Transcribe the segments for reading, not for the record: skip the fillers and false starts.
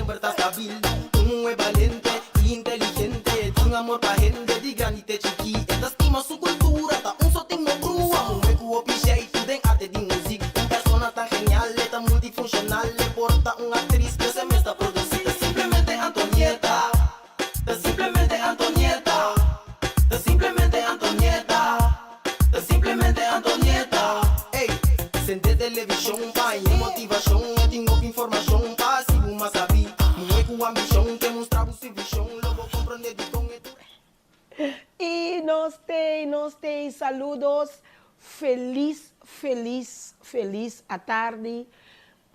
Semper ta stabil, un muhé balente i inteligente. Tin amor pa hende, di grandi te chikí. E ta stima su kultura, ta un so tin no brua. Muhé ku hopi jeitu den arte di muzik. Un persona tan genial, e ta multifunshonal. E por ta un aktris, pero e mes ta produsí. Ta simplemente Antonieta, ta simplemente Antonieta, ta simplemente Antonieta, ta simplemente Antonieta. Ey, sende televishon pa haña motivashon. E tin hopi informashon pa hasi bo mas sabí. Muhé ku ambishon ke mustra bo su vishon. Lo bo komprondé dikon e tur. I nos tei, nos tei, saludos, felis, felis, felis atardi,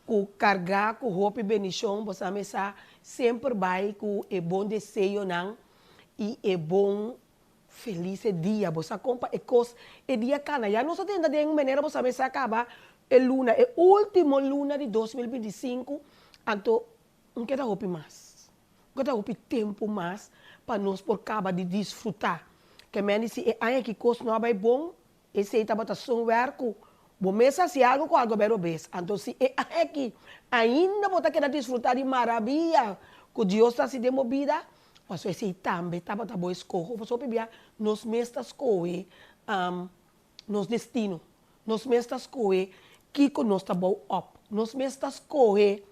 ku kargá ku hopi bendishon, bo sa mesa semper bai ku e bon deseonan i e bon felis e dia, bo sa kon pa e kos e dia kana, ya nos a tenta den manera bo sa mesa kaba e luna, e ultimo luna di 2025, anto un keda hopi mas. Ku ta hopi tempu mas pa nos por kaba di disfrutá. Ke men di si e aña ki kos no a bai bon, esei tabata somewhere ku bo mes a hasi algu ku algu a bai robes. Anto si e aña aki ainda bo ta keda disfrutá di maravia ku Dios ta hasi den bo bida, pasobra esei tambe tabata bo eskoho. Pasobra hopi bia nos mes ta skohe nos destino. Nos mes ta skohe kiko nos ta bou op. Nos mes ta skohe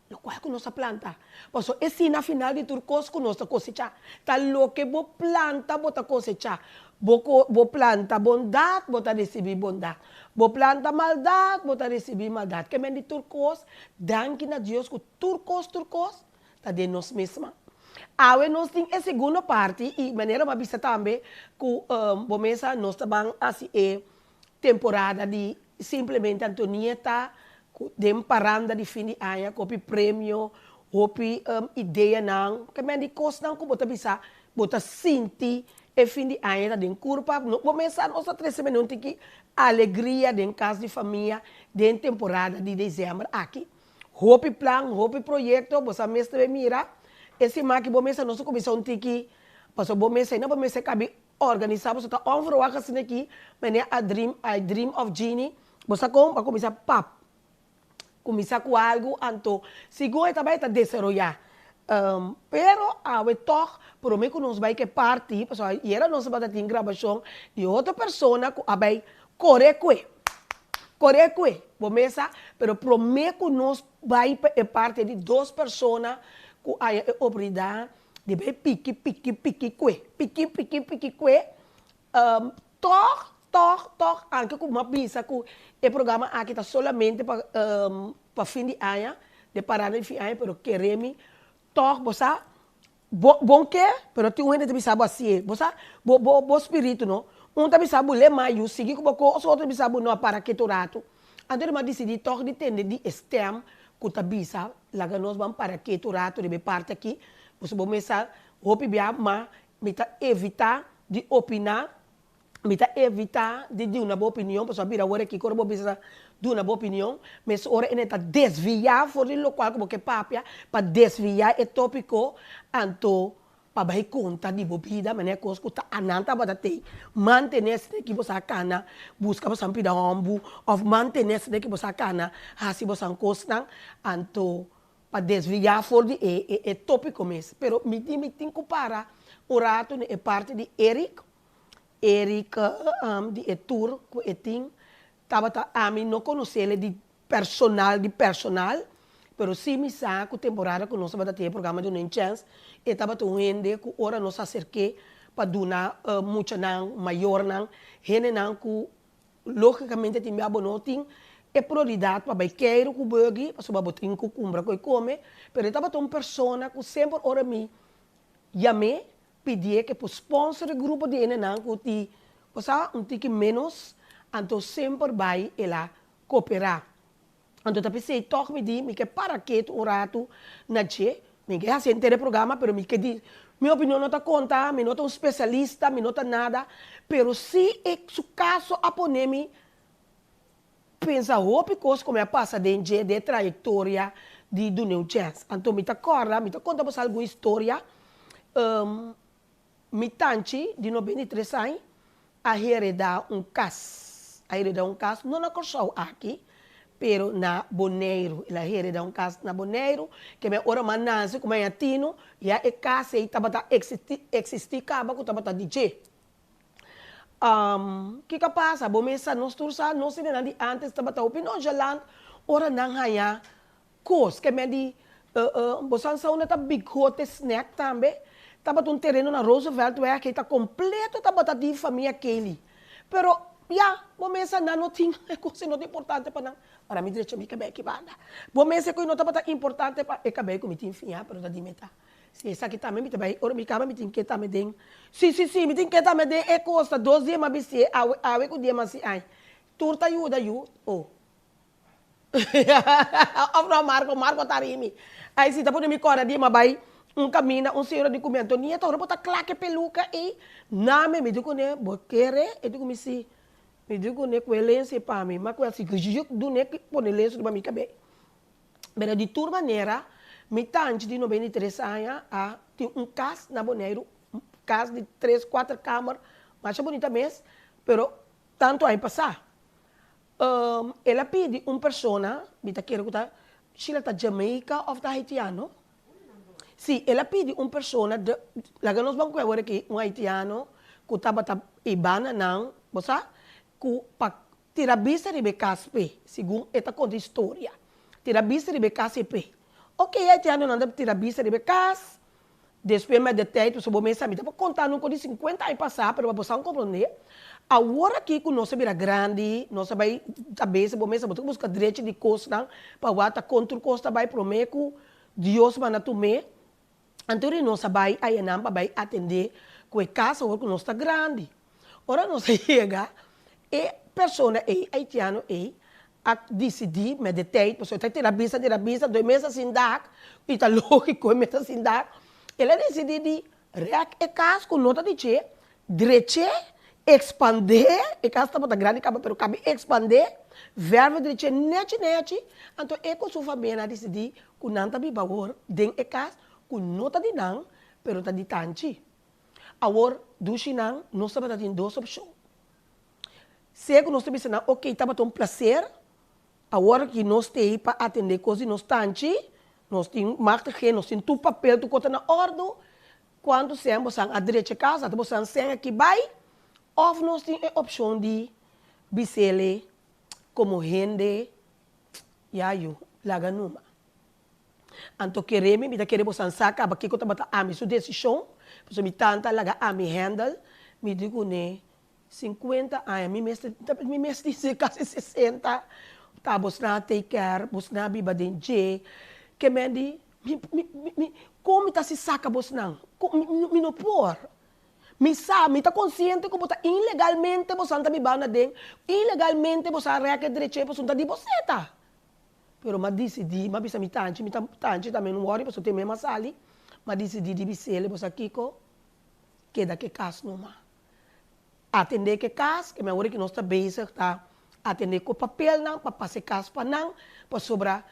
Lokual ku nos a planta. Pasobra e si na final di tur kos ku nos ta kosechá. Ta loke bo planta bo ta kosechá. Bo ko bo planta bondat, bo ta risibí bondat. Bo planta maldat, bo ta risibí maldat. Ke men di tur kos, danki na Dios ku tur kos tur kos ta den nos mes man. Awe nos tin e segundo parti i manera bo a bisa tambe ku bo mesa nos ta ban hasi e Temporada di simplemente Antonieta cu den paranda di fin di aña cu hopi premio, hopi ideanan, ke men di cosnan cu bo ta bisa bo ta sinti e fin di aña ta den curpa, no bo mesa nos ta trece mene un tiki alegria den cas di famia den temporada di december aki. Hopi plan, hopi proyecto, bo sa mes ta bay mira e siman aki bo mesa nos ta cuminsa un tiki pasobra bo mesa aina bo mester cabi Organisá boso ta onverwacht asina aki manera a dream I dream of Jeannie bo sa kon bo a kuminsá pap kuminsá ku algu anto segun e ta bai ta desaroyá pero awe tòg promé ku nos bai ku e parti pasobra ayera nos tabata tin grabashon di otro persona ku a bai kore kue kore kue bo mesa pero promé ku nos bai pa e parti di dos persona ku a e oportunidat Di bay piki piki piki kue, piki piki piki kue, tog tog tog anke ku m'a bisa ku e programa aki ta solamente pa pa fin di aña, de parada di fin aña, pero kere mi tog bo sa bo bon ke pero tin un hende ta bisa bo asi'e, bo sa bo bo bo spiritu no, un ta bisa bo lema yu sigui ku bo kos, otro ta bisa bo no a para ketu ratu, anto mi a disidi tog di tende di e stem ku ta bisa laga nos ban para ketu ratu riba e parti aki, pasobra bo mester hopi bia, ma mi ta evita di opina, mi ta evita di duna bo opinion, pasobra a bira ora aki ku ora bo bisa duna bo opinion, mes ora e ta desvia for di lokual ku bo ke papia, pa desvia e topiko, anto Pa bai konta di bo bida manera kos ku ta anan tabata tei, mantené esei ki bo sa kana buska bosan pida hòmbu òf mantené esei ki bo sa kana hasi bosan kosnan, anto pa desviá for di e e tópiko mes. Pero mi di mi tin ku para un ratu na e parti di Eric, Eric di e tur ku e tin tabata ami no konosele di Personal di personal, pero sí mi sa ku temporada ku nos tabata tin e programa di Unen Chèns, e tabata un hende ku ora nos aserk'é pa duna muchanan, mayornan, hendenan ku lógikamente tin bia bo no tin e prioridat pa bai keiru ku buggy pasobra bo tin ku kumpra ku e kome, pero e tabata un persona ku semper ora mi yam'é pidié ke por sponsor e grupo di hendenan ku tin, bo sa, un tiki ménos, anto semper bai el a Koperá. Anto ta p'esei tòg mi di mi ke para ketu un ratu na dje. Mi ke hasi henter e programa pero mi ke di mi opinion no ta konta, mi no ta un spesialista, mi no ta nada, pero si e su kaso a pone mi pensa hopi kos ku mi a pasa den dje den e trayektoria di dun'é un chèns. Anto mi ta kòrda, mi ta konta boso algun historia. Mi tanchi di 93 añ a heredá un kas, a heredá un kas no na Kòrsou aki, pero na Boneiru. El a hereda un kas na Boneiru, ke men ora m'a nase ku m'a tino, ya e kas ei tabata eksistí kaba ku tabata di dje. Kiko a pasa? Bo mesa nos tur sa, nos hendenan di ántes tabata hopi nonchalant ora nan haña kos. Ke men di, bo sa sa unda ta Bigote Snack tambe? Tabata un tereno na Rooseveltweg, ei ta kompleto tabata di famia Kelly. Pero, ya, bo mesa nan no tin e kos ei no ta importante pa nan. Ora mi drecha mi kabei aki banda. Bo mesa ku ei no tabata importante pa e kabei ku mi tin fiñá, pero ta di mi ta. Si esaki tambe mi ta bai ora mi kaba mi tin ke tambe den si si si mi tin ke tambe den e kos ta dos dia m'a bistié awe awe ku dia m'a si ai tur ta yuda yu oh of no Marco Marco ta ri mi ai si ta pone mi kòrda dia m'a bai un kaminda un señora di ku mi Antonieta ora bo ta kla ke peluka ei name mi di kuné bo kere e di ku mi si mi di kuné ku e lensu ei pa mi m'a ku a si dun'é pone lensu riba mi kabei. Pero di tur manera, mi tanchi di 93 aña a tin un kas na Boneiru, un kas di tres, kuater kamer, masha bunita mes, pero tantu aña pasá. El a pidi un persona, mi ta kere ku ta, Sheila ta Jamaica òf ta haitiano? Sí, el a pidi un persona, de, laga nos ban ku awor aki, un haitiano ku tabata i banda nan, bo sa, ku pa Tira bista riba e kas p'e, segun e ta konta historia. Tira bista riba e kas ei p'e. Oke, e haitianonan ta tira bista riba e kas. Despues mei de tèit, pasobra bo mes sa, mi ta por konta nan ku di sinkuenta aña pasá, pero pa bo sa komprondé, awor aki ku nos a bira grandi, nos a bai ta bese bo mes sa, bo ta buska drechi di kosnan pa wak ta kon tur kos ta bai promé ku Dios manda tum'é. Anto di nos a bai ayanan pa bai atendé ku e kas awor ku nos ta grandi. Ora nos a yega, e persona ei, haitiano ei, a disidí met de tijd, pasobra e ta tira bista, tira bista, anto e mes a sin dak, i ta lógiko e mes a sin dak, el a disidí di rèk e kas ku no ta di dje, drech'é, ekspandé, e kas tabata grandi kaba pero kabi ekspandé, vèrf drech'é nèchi nèchi, anto e ku su famia nan a disidí ku nan ta biba awor den e kas ku no ta di nan, pero ta di tanchi. Awor, dushinan, nos tabata tin dos opshon. Sea ku nos ta bisa nan, Oke, tabata un plaser, awor aki nos t'ei pa atendé kos di nos tanchi, nos tin machtiging, nos tin tur papel, tur kos ta na òrdu, kuantu sèn bosan a drecha e kas, ata bosan sèn aki bai, òf nos tin e opshon di bis'ele komo hende, Ya yu, laga numa. Anto kere mi, mi ta kere bosan sa kaba kiko tabata ami su desishon, pasobra mi tanta a laga ami handle, mi di kuné, sinkuenta aña, mi mes ta, mi mes tin si kasi sesenta, ta bosnan a take care, bosnan a biba den dje, ke men di, mi, mi, mi, kon mi ta hasi saka bosnan? Kon, mi, mi no por. Mi sa, mi ta konsiente ku bo ta ilegalmente bosan ta bibando aden, ilegalmente bosan a rèk e dreche pasobra ta di bo seta. Pero m'a disidí, m'a bisa mi tanchi, mi tanchi tambe no wòri pasobra te mem a sali, m'a disidí di bis'el, bo sa kiko? Keda ku e kas numa. Atendé ku e kas, ke mi awor ku nos ta bezig ta atendé ku papelnan pa pasa e kas pa nan, pasobra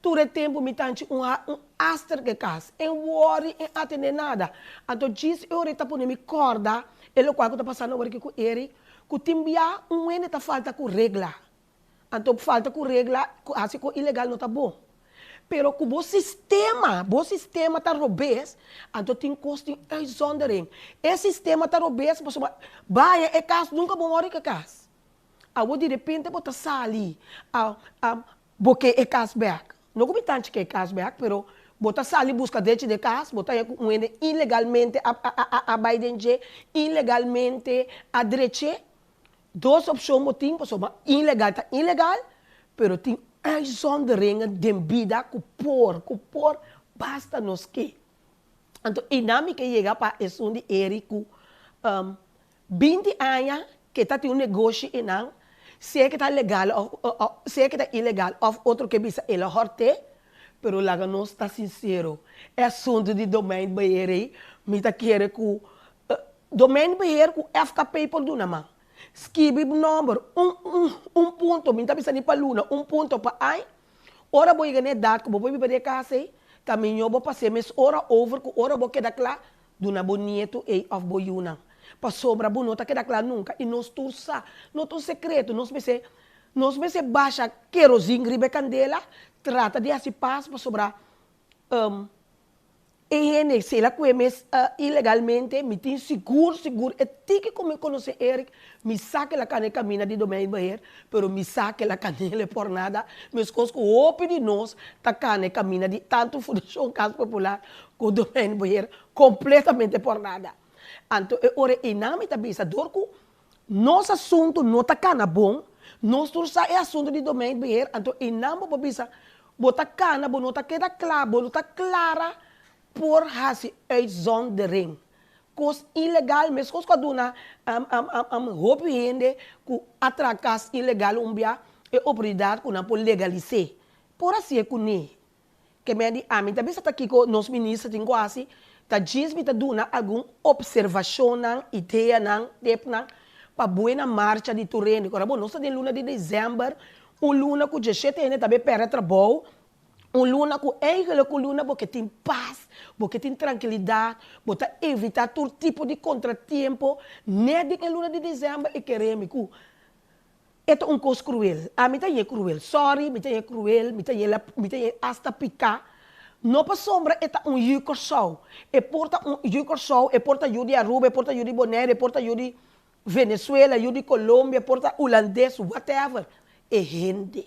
Tur e tempu mi tanchi un ha un aster ke kas, en wòri, en atendé nada. Anto djis e ora e ta pone mi kòrda e lokual ku ta pasando awor aki ku Eric, ku tin bia un hende ta falta ku regla. Anto falta ku regla, ku hasi kos ilegal no ta bon. Pero ku bo sistema, bo sistema ta robes, anto tin kos tin uitzondering. E sistema ta robes pasobra baya e kas nunka bo wòri ku e kas. Awor di repente bo ta sali a a Bo ke e kas bèk. No ku mi tanchi ke e kas bèk, pero bo ta sali buska drechi den kas, bo ta haña ku un hende ilegalmente a a a bai den dje, ilegalmente a drech'é. Dos opshon bo tin, pasobra ilegal ta ilegal, pero tin uitzonderingen den bida ku por, ku por basta nos ke. Anto einan mi ke yega pa esun di Eric ku 20 aña ke ta tin un negoshi einan, sea ke ta legal òf sea ke ta ilegal òf otro ke bisa el a hòrt'é, pero laga nos ta sinsero, e asuntu di domeinbeheer ei mi ta kere ku domeinbeheer ku FKP por duna man. Skibi bo nòmber un un un punto, mi ta bisa ni pa luna, un punto pa aña. Ora bo yega na edat ku bo por biba den e kas ei, ta miñó bo pas'é mes ora over ku ora bo keda kla duna bo nietu ei òf bo yunan. Pasobra bo no ta keda kla nunka i nos tur sa, no ta un sekreto, nos mester. Nos mester basha kerozin riba e kandela, trata di hasi pas pasobra e hende si el a kue mes ilegalmente, mi tin sigur sigur e tiki ku mi konosé Eric, mi sa ku el a kana e kaminda di Domeinbeheer, pero mi sa ku el a kan'el e por nada, meskos ku hopi di nos ta kana e kaminda di tantu Fundashon Kas Popular ku Domeinbeheer kompletamente por nada. Anto e ora einan mi ta bisa dor ku nos asuntu no ta kana bon, nos tur sa e asuntu di Domeinbeheer, anto einan bo por bisa bo ta kana, bo no ta keda kla, bo no ta klara por hasi uitzondering. Kos ilegal, meskos ku a duna hopi hende ku a traha kas ilegal un bia e oportunidat ku nan por legalis'é. Por hasié kuné. Ke men di ami ta bisa ta kiko nos minister tin ku hasi, ta djis mi ta duna algun opservashonnan, ideanan, tepnan pa buena marcha di tur hende. Ora bo nos ta den luna di desèmber, un luna ku djeshete hende ta be pèrdè trabou, un luna ku eigenlik un luna bo ke tin pas, bo ke tin trankilidat, bo ta evitá tur tipo di kontratiempo, nèt den e luna di desèmber e kere mi ku E ta un kos kruel. Ami ta ye kruel. Sorry, mi ta ye kruel, mi ta ye la, mi ta ye asta piká. No pasobra e ta un yu Kòrsou. E por ta un yu Kòrsou, e por ta yu di Aruba, e por ta yu di Bonaire, e por ta yu di Venezuela, yu di Colombia, e por ta Hulandes, whatever. E hende.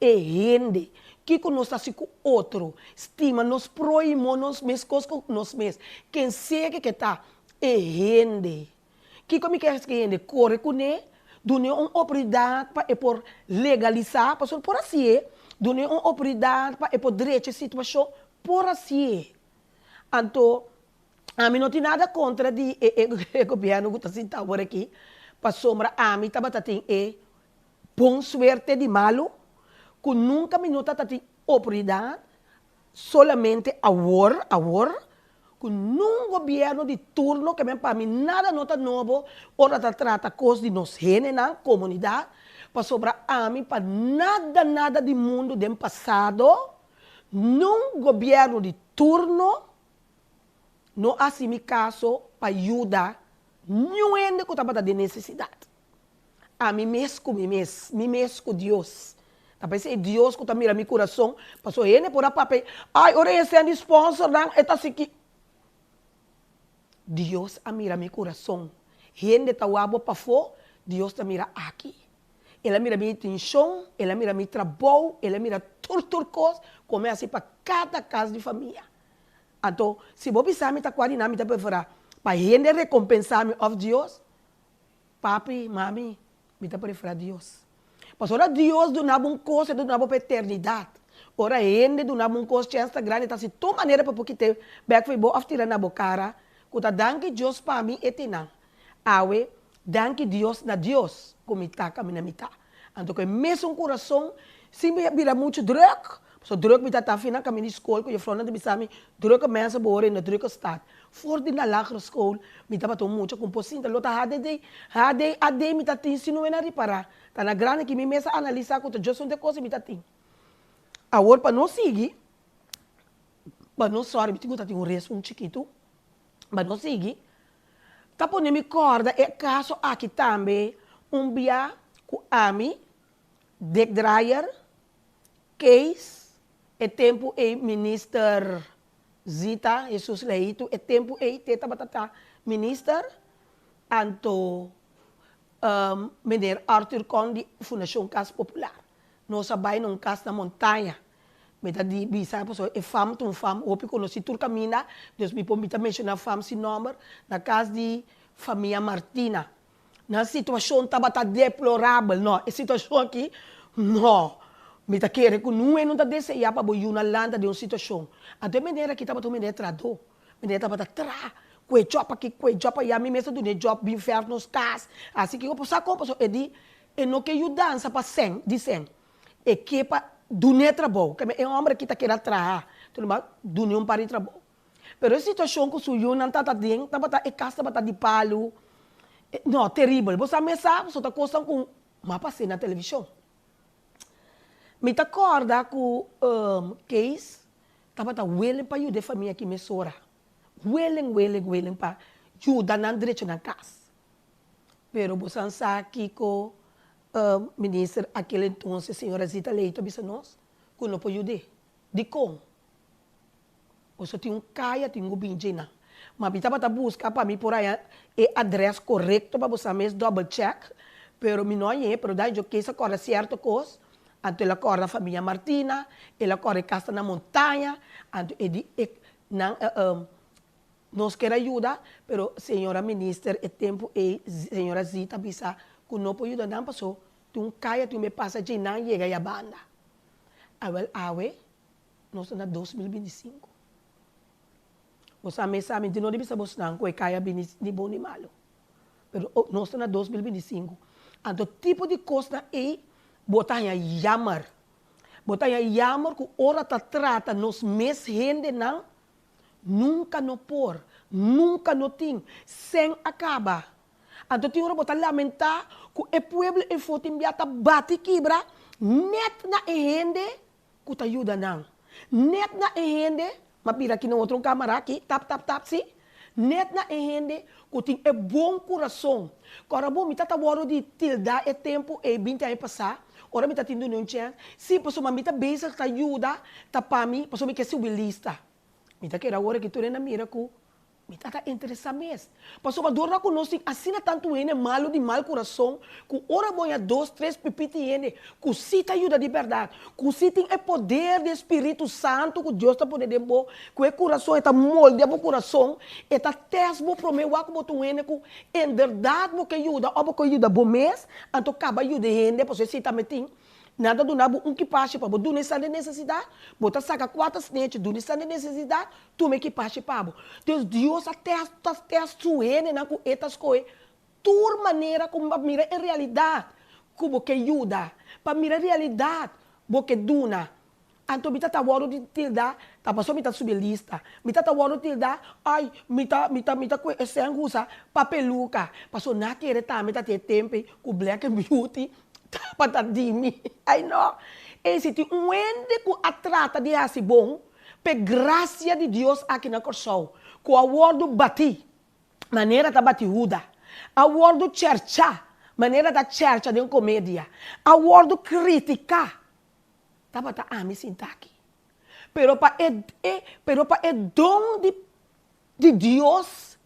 E hende. Kiko nos ta hasi ku otro? Stima nos próhimo nos meskos ku nos mes. Ken sea ke ke ta, e hende. Kiko mi kier hasi hende kore kuné, dun'é un oportunidat pa e por legalisá, pasobra por hasié, dun'é un oportunidat pa e por drecha e situashon, por hasié. Anto, ami no tin nada kontra di e e gobièrnu ku ta sintá awor aki, pasobra ami tabata tin e bon suerte di malu ku nunka mi no tabata tin oportunidat Solamente awor, awor, ku nun gobierno di turno ke men pa mi nada no ta nobo ora ta trata kos di nos hendenan, komunidat, pasobra ami pa nada nada di mundu den pasado nun gobierno di turno no a hasi mi kaso pa yuda niun hende ku tabata den nesesidat. Ami mes ku mi mes, mi mes ku Dios. Ta p'esei Dios ku ta mira mi kurason, pasobra hende por a papia, Ai, ora e sèn di sponsornan, e ta siki. Dios a mira mi kurason. Hende ta wak bo pafó, Dios ta mira aki. El a mira mi intenshon, el a mira mi trabou, el a mira tur tur kos ku mi a hasi pa kada kas di famia. Anto, si bo bisa mi ta kua di nan mi ta preferá, pa hende rekompensá mi òf Dios? Papi, mami, mi ta prefera Dios. Pasobra ora Dios duna bo un kos, e ta duna bo pa eternidat. Ora hende duna bo un kos, chèns ta grandi ta hasi tur manera pa por kit'é bèk for di bo òf tira na bo kara ku ta danki Dios pa mi e tin nan. Awe, danki Dios na Dios ku mi ta kaminda mi ta. Anto ku e mesun kurason, sin bira muchu drùk, pasobra drùk mi ta ta fina kaminda di skol ku jefrounan ta bisa mi, Drukke mensen behoren in de drukke stad. For di na lagere school mi tabata un mucha ku por sinta lo ta HDD, HD, AD mi ta tin si no e na ripará. Ta na grandi ki mi mes a analisá ku ta djosun te kos mi ta tin. Awor pa nos sigui, pa nos, sorry mi tin ku ta tin un res un chikitu, pa nos sigui, ta pone mi kòrda e kaso aki tambe un bia ku ami, Dick Drayer, Kees, e tempu ei minister Zita Jesus Leito, e tempu ei te tabata ta minister, anto meneer Arthur Con di Fundashon Kas Popular. Nos a bai na un kas na Montaña. Mi ta di bisa pasobra e fam ta un fam hopi konosí tur kaminda, dus mi por mi ta menshoná fam sin nòmber, na kas di famia Martina. Nan situashon tabata deplorabel. No, e situashon aki, no. Mi ta kere ku nunca no ta deseá pa bo yunan lanta den un situashon. Anto e meneer aki tabata un meneer trahadó. Meneer tabata traha, ku e jòb aki, ku e jòb ayá. Mi mes a duna e jòb bin fèrf nos kas. Asi kiko por sa kon pasobra e di e no ke yudansa pa sèn, di sèn. E ke pa dun'é trabou. Keme e hòmber aki ta keda traha. Enton bo a dun'é un par di trabou. Pero e situashon ku su yunan tabata den tabata e kas tabata di palu. No, teribel. Bo sa mes sa, pasobra ta kosnan ku m'a pas'é na televishon. Mi ta kòrda ku Kees tabata willing pa yuda e famia aki mesora. Willing, willing, willing pa yuda nan drecha nan kas. Pero bo san sa kiko. Minister aquel entonces señora Zita Leito a bisa nos cu no por yud'é. Dicon? Boso tin un caya tin cu bin dje nan. Ma mi tabata busca pa mi por haya e adres corecto pa boso mes double check, pero mi no hañ'é, pero dan yo kies a corda cierto cos, anto el a corda famia Martina, el a corda e cas ta na montaña, anto e di e nan Nos ker a yuda, pero señora minister e tempu ei señora Zita bisa ku no por yuda nan paso tin un kaya tin un be pasa dje nan yega ya banda. Awel awe nos ta na 2025. Bo sa mes sa mi no di bisa bosnan ku e kaya bini ni bon ni malu. Pero nos ta na 2025. Anto tipo di kosnan ei bo ta haña yammer. Bo ta haña yammer ku ora ta trata nos mes hendenan Nunka no por, nunka no tin, sen a kaba. Anto tin ora bo ta lamentá ku e pueblo efo tin bia ta bati kibra nèt na e hende ku ta yuda nan. Nèt na e hende, m'a bira aki na otro un kamara aki, tap tap tap si, nèt na e hende ku tin e bon kurason. Kòrda bo mi ta ta wòrdu di tilda e tempu ei binti aña pasá, ora mi ta tin duna un chèns, si pasobra mi ta bezig ta yuda ta pa mi pasobra mi ke subi lista. Mi ta kere awor aki tur hende a mira ku mi ta ta interesá mes. Pasobra dor na ku nos tin asina tantu hende malu di mal kurason ku ora bo haña dos, tres pipiti hende ku sí ta yuda di bèrdat, ku sí tin e poder di e Spiritu Santu ku Dios ta pone den bo, ku e kurason e ta moldea bo kurason, e ta tèst bo promé wak ku bo ta un hende ku inderdat bo ke yuda òf bo ke yuda bo mes, anto kaba yuda e hende pasobra esei tambe tin. Nan ta duna bo un kipashi pa bo duna esnan den nesesidat, bo ta saka kuater snechi duna esnan den nesesidat, tuma e kipashi pa bo. Entonces Dios a tèst ta tèst su hendenan ku e ta skohe tur manera ku pa mira en realidat ku bo ke yuda, pa mira realidat bo ke duna. Anto mi ta ta wòrdu di tilda, ta pasobra mi ta subi lista. Mi ta ta wòrdu tilda, ai, mi ta, mi ta, mi ta kue e sèn usa pa peluka. Pasobra nan a kere tambe ta tin e tempu ei ku Black and Beauty tabata di mi. Ai no! Ei si tin un hende ku a trata di hasi bon p'e grasia di Dios aki na Kòrsou, ku a wòrdu batí manera ta bati Huda, a wòrdu chèrchá manera ta chèrcha den komedia, a wòrdu kritiká Tabata ami sinta aki. Pero pa e e pero pa e don di di Dios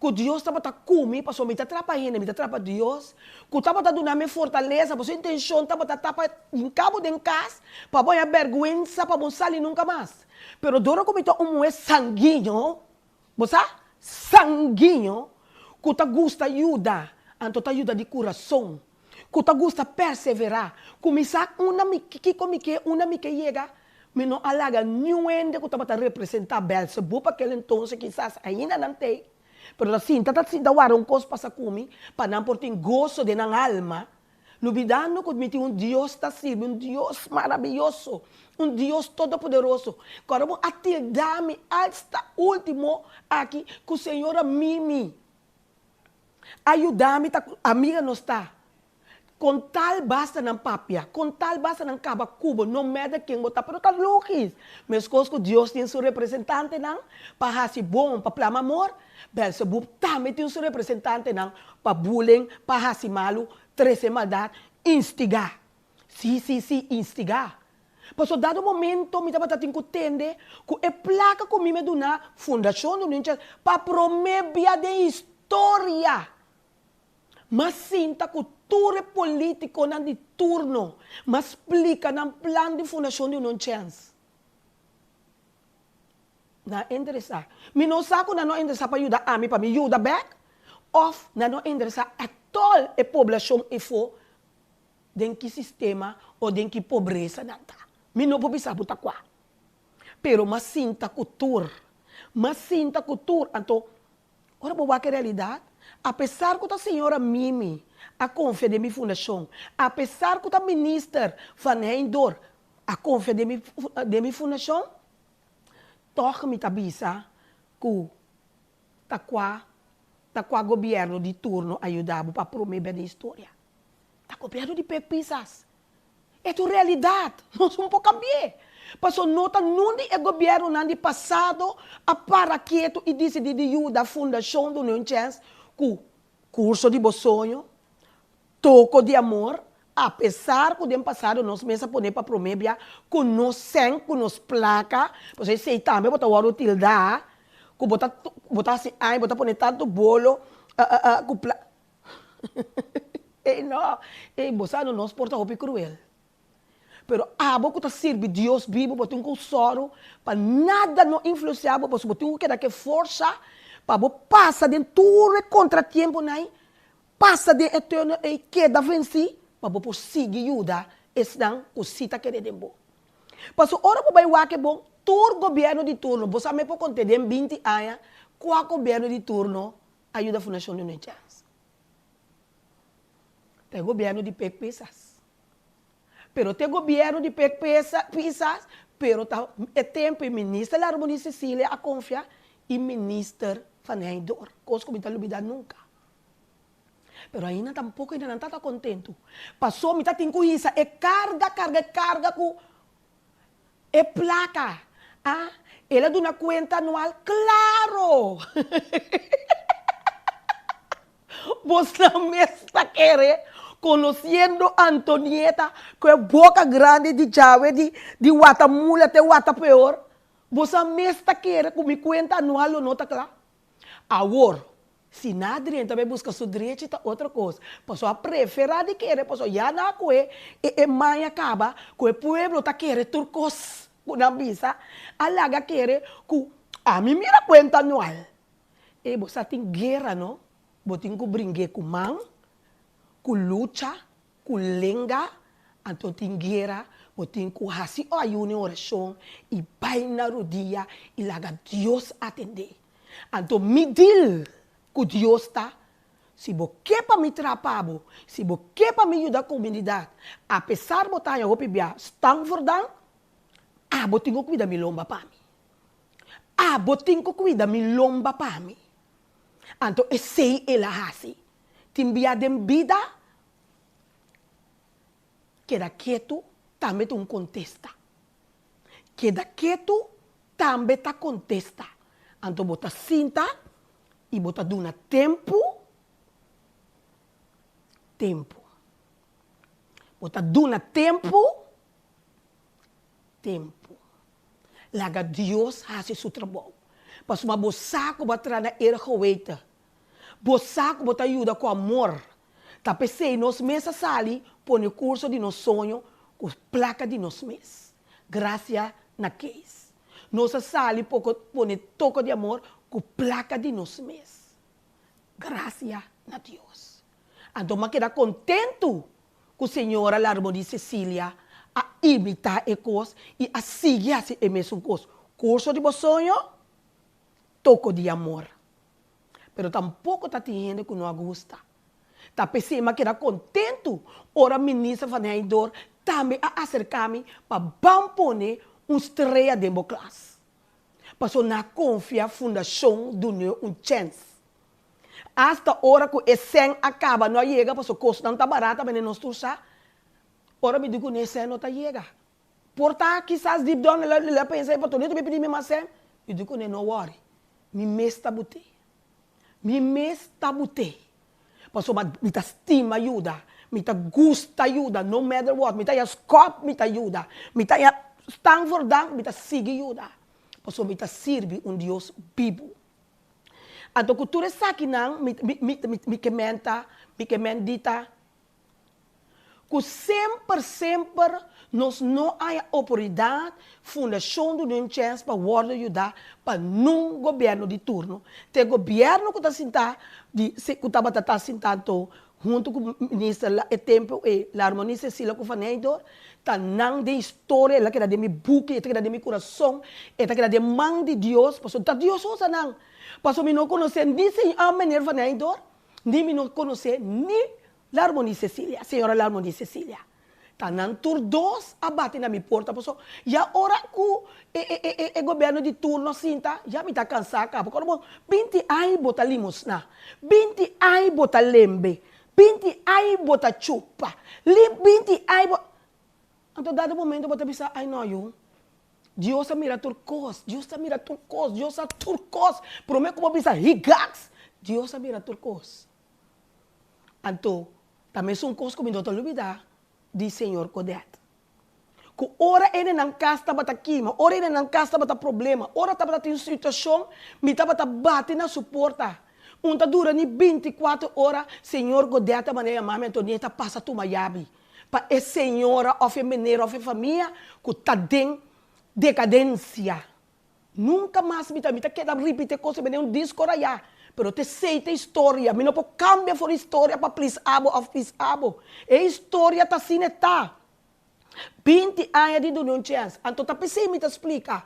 ku Dios tabata ku mi, pasobra mi ta trapa hende, mi ta trapa Dios, ku tabata duna mi fortalesa, pasobra intenshon tabata ta pa hinka bo den kas, pa bo haña bèrgwensa pa bo sali nunka mas. Pero dor ku mi ta un muhé sanguiño, bo sa, sanguiño, ku ta gusta yuda, anto ta yuda di kurason. Ku ta gusta perseverá. Kuminsá unda mi kiko mi ke, unda mi ke yega, mi no a laga niun hende ku tabata representá Bèlsebub akel entonces, kisas ainda nan t'ei, pero ta sinta ta sinta warda un kos pasa ku mi, pa nan por tin goso den nan alma, lubidando ku mi tin un Dios ta sirbi, un Dios marabiyoso, un Dios todopoderoso, ku ora bo a tilda mi asta ultimo aki ku Señor a mimi. A yuda mi ta cu amiga nos ta. Con tal basta nan papia, con tal basta nan caba cu bo, no matter ken bo ta, pero ta logis. Mescos cu Dios tin su representantenan pa haci bon, pa plama amor, Belzebub tambe tin su representantenan pa bullying, pa haci malu, trece maldad, instiga. Si, si, si, instiga. Pasobra dado momento mi tabata tin cu tende cu e placa cu mi me duna Fundacion Duna Un Chance pa prome bia den historia m'a sinta cu tur e politiconan di turno, m'a splica nan plan di Fundacion Duna Un Chance. Nan a interesa. Mi no sa cu nan no a interesa pa yuda ami pa mi yuda bek of nan no a interesa at all e poblacion efo Den ki sistema o den ki pobresa nan ta? Mi no por bisa bo ta kua. Pero m'a sinta ku tur. M'a sinta ku tur. Anto, ora bo wak e realidat, apesar ku ta señora Mimi a konfia den mi fundashon, apesar ku ta minister Van Heijndor a konfia den mi den mi fundashon, tòg mi ta bisa ku ta kua ta kua gobièrnu di turno a yuda bo pa promé bia den historia. Ta gobierno di Pek Pisas. E ta un realidad, nos un por cambi'e. Paso no ta nun di e gobiernonan di pasado a para ketu y dicidi di yuda Fundacion Duna Un Chens cu Curso di Bo Soño, Toco di Amor. Apesar ku den pasado nos mes a pone pa promé bia ku nos sèn, ku nos plaka, pasobra esei tambe bo ta wòrdu tildá, ku bo ta bo ta hasi aña, bo ta pone tantu bolo ku pla Ey no, ey bo sa no nos por ta hopi kruel. Pero abo ku ta sirbi Dios bibu bo tin ku sòru pa nada no influensiá bo, pasobra bo tin ku keda ku e forsa pa bo pasa den tur e kontratiemponan ei, pasa den e tùnel ei, keda vensí pa bo por sigui yuda esnan ku sí ta kere den bo. Pasobra ora bo bai wak e bon, tur gobièrnu di turno, bo sa mi por kont'é den binti aña kua gobièrnu di turno a yuda Fundashon Duna un Chèns. Ta e gobièrnu di Pek Pisas. Pero te gobierno di Pek Pisas, pero ta e tempo e minister Larmonie Cecilia a confia y minister Van Heijdoor, cos cu mi ta lubida nunca. Pero ainda tampoco ainda nan tata contento, paso mi ta tin cu hisa e carga, carga e carga cu e placa, ah, el a duna cuenta anual, claro! Bosnan mes ta kere, konosiendo Antonieta ku e boka grandi di djawe di di wata mula te wata peor, bosan mes ta kere ku mi kuenta anual lo no ta kla? Awor, si na drenta bai buska su drechi ta otro kos, pasobra a preferá di kere pasobra ya na ku e e maña kaba ku e pueblo ta kere tur kos ku nan bisa, a laga kere ku ami mira kuenta anual. E bo sa tin guera no, bo tin ku bring'é ku man, ku lucha, ku lenga, anto tin guera bo tin ku hasi ayuno i orashon i bai na rudia i laga Dios atendé. Anto mi deal ku Dios ta, si bo ke pa mi traha pa bo, si bo ke pa mi yuda komunidat, apesar bo ta haña hopi bia stan verdan, abo tin ku kuida mi lomba pa mi. Abo tin ku kuida mi lomba pa mi. Anto esei el a hasi. Tin bia den bida, keda ketu tambe ta un kontesta. Keda ketu tambe ta kontesta. Anto bo ta sinta i bo ta duna tempu, tempu. Bo ta duna tempu, tempu. Laga Dios hasi su trabou. Pasobra bo sa ku bo a traha na ergeweten. Bo sa ku bo ta yuda ku amor. Ta p'esei nos mes a sali pone kurso di nos soño ku plaka di nos mes. Grasia na Kees. Nos a sali poko pone toko di amor ku plaka di nos mes. Grasia na Dios. Anto mi a keda kontentu ku señora Larmody Cecilia a imitá e kos i a sigui hasi e mesun kos. Kurso di bo soño, toko di amor. Pero tampoko ta tin hende ku no a gusta. Ta p'esei mi a keda kontentu ora Minister Van Heijdoor tambe a aserká mi pa ban pone un strea den bo klas. Pasobra nan a konfia Fundashon Dun'é un Chèns. Asta ora ku e sèn a kaba no a yega pasobra kosnan ta barata mene nos tur sa. Ora mi di kuné e sèn no ta yega. Por ta kisas deep down el a pensa e patrón ta bin pidi mi mas sèn. Mi di kuné no wòri, mi mes ta but'é. Mi mes ta but'é. Pasobra mi ta stima yuda, mi ta gusta yuda no matter what. Mi ta haña skòp mi ta yuda, mi ta haña stan voor dank mi ta sigui yuda. Pasobra mi ta sirbi un Dios bibu. Anto ku tur esakinan mi mi mi ke menta, mi ke mendita ku semper semper nos no haya oportunidat, Fundashon duna un chèns pa wòrdu yudá pa nun gobièrnu di turno. Te gobièrnu ku ta sintá di ku tabata ta sintá anto huntu ku minister la e tempu ei Larmonie Cecilia ku Van Heijdoor ta nan den historia el a keda den mi buki e ta keda den mi kurason e ta keda den man di Dios pasobra ta Dios usa nan pasobra mi no konosé ni señor meneer Van Heijdoor ni mi no konosé ni Larmonie Cecilia señora Larmonie Cecilia. Ta nan tur dos a bati na mi porta paso ya ora ku e e e gobierno di turno sinta ya mi ta kansa kaba kòrda bo binti aña bo ta limosna binti aña bo ta lembe binti aña bo ta chupa binti aña bo anto dado momento bo ta bisa ay no yu Dios a mira tur kos Dios ta mira tur kos Dios sa tur kos prome ku bo bisa higaks Dios a mira tur kos anto ta mesun kos ku mi no ta lubida. di señor Godett. Ku ora ene nan kas tabata kima, ora ene nan kas tabata problema, ora tabata tin situashon, mi tabata bati na su porta. Un ta dura ni bintikuater ora, señor Godett a manda yama mi, Antonieta pasa tuma yabi pa e señora òf e meneer òf e famia ku ta den dekadensia. Nunka mas mi ta mi ta keda ripiti e kos mende un disko rayá, pero t'esei ta historia, mi no por kambia for historia pa plis abo òf pis abo. E historia ta asina e ta. 20 aña di duna un chèns. Anto ta p'esei mi ta splika.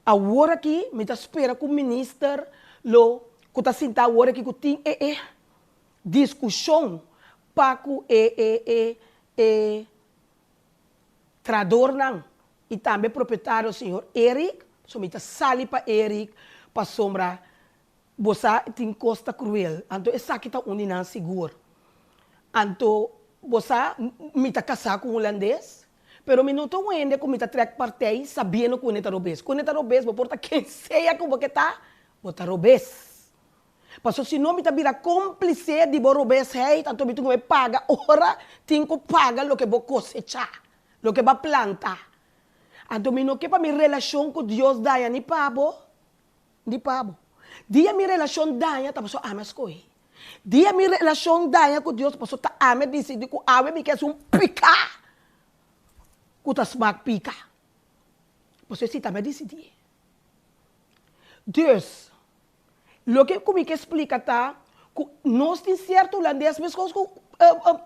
Awor aki mi ta spera ku minister lo ku ta sinta awor aki ku tin e e diskushon pa ku e e e e Tradornan y tambe propietario señor Eric, so mi ta sali pa Eric pasobra bo sa tin cos ta cruel, anto esaki ta un di nan sigur. Anto bo sa mi ta casa cu hulandes, pero mi no ta un hende cu mi ta trek partij sabiendo cu hende ta robes. Cu hende ta robes bo por ta ken sea cu bo ke ta, bo ta robes. Paso si no mi ta bira cómplice di bo robesheid, anto mi tin cu bay paga ora tin cu paga loke bo cosecha, loke bo a planta. Anto mi no ke pa mi relacion cu Dios daña ni pa bo, ni pa bo. Dia mi relacion daña ta paso ami a scoge. Dia mi relacion daña cu Dios paso ta ami a dicidi cu awe mi ke haci un pica cu ta smaak pica. Paso esey ta ami a dicidi. Dus, Loke ku mi ke splika ta ku nos tin sierto hulandes meskos ku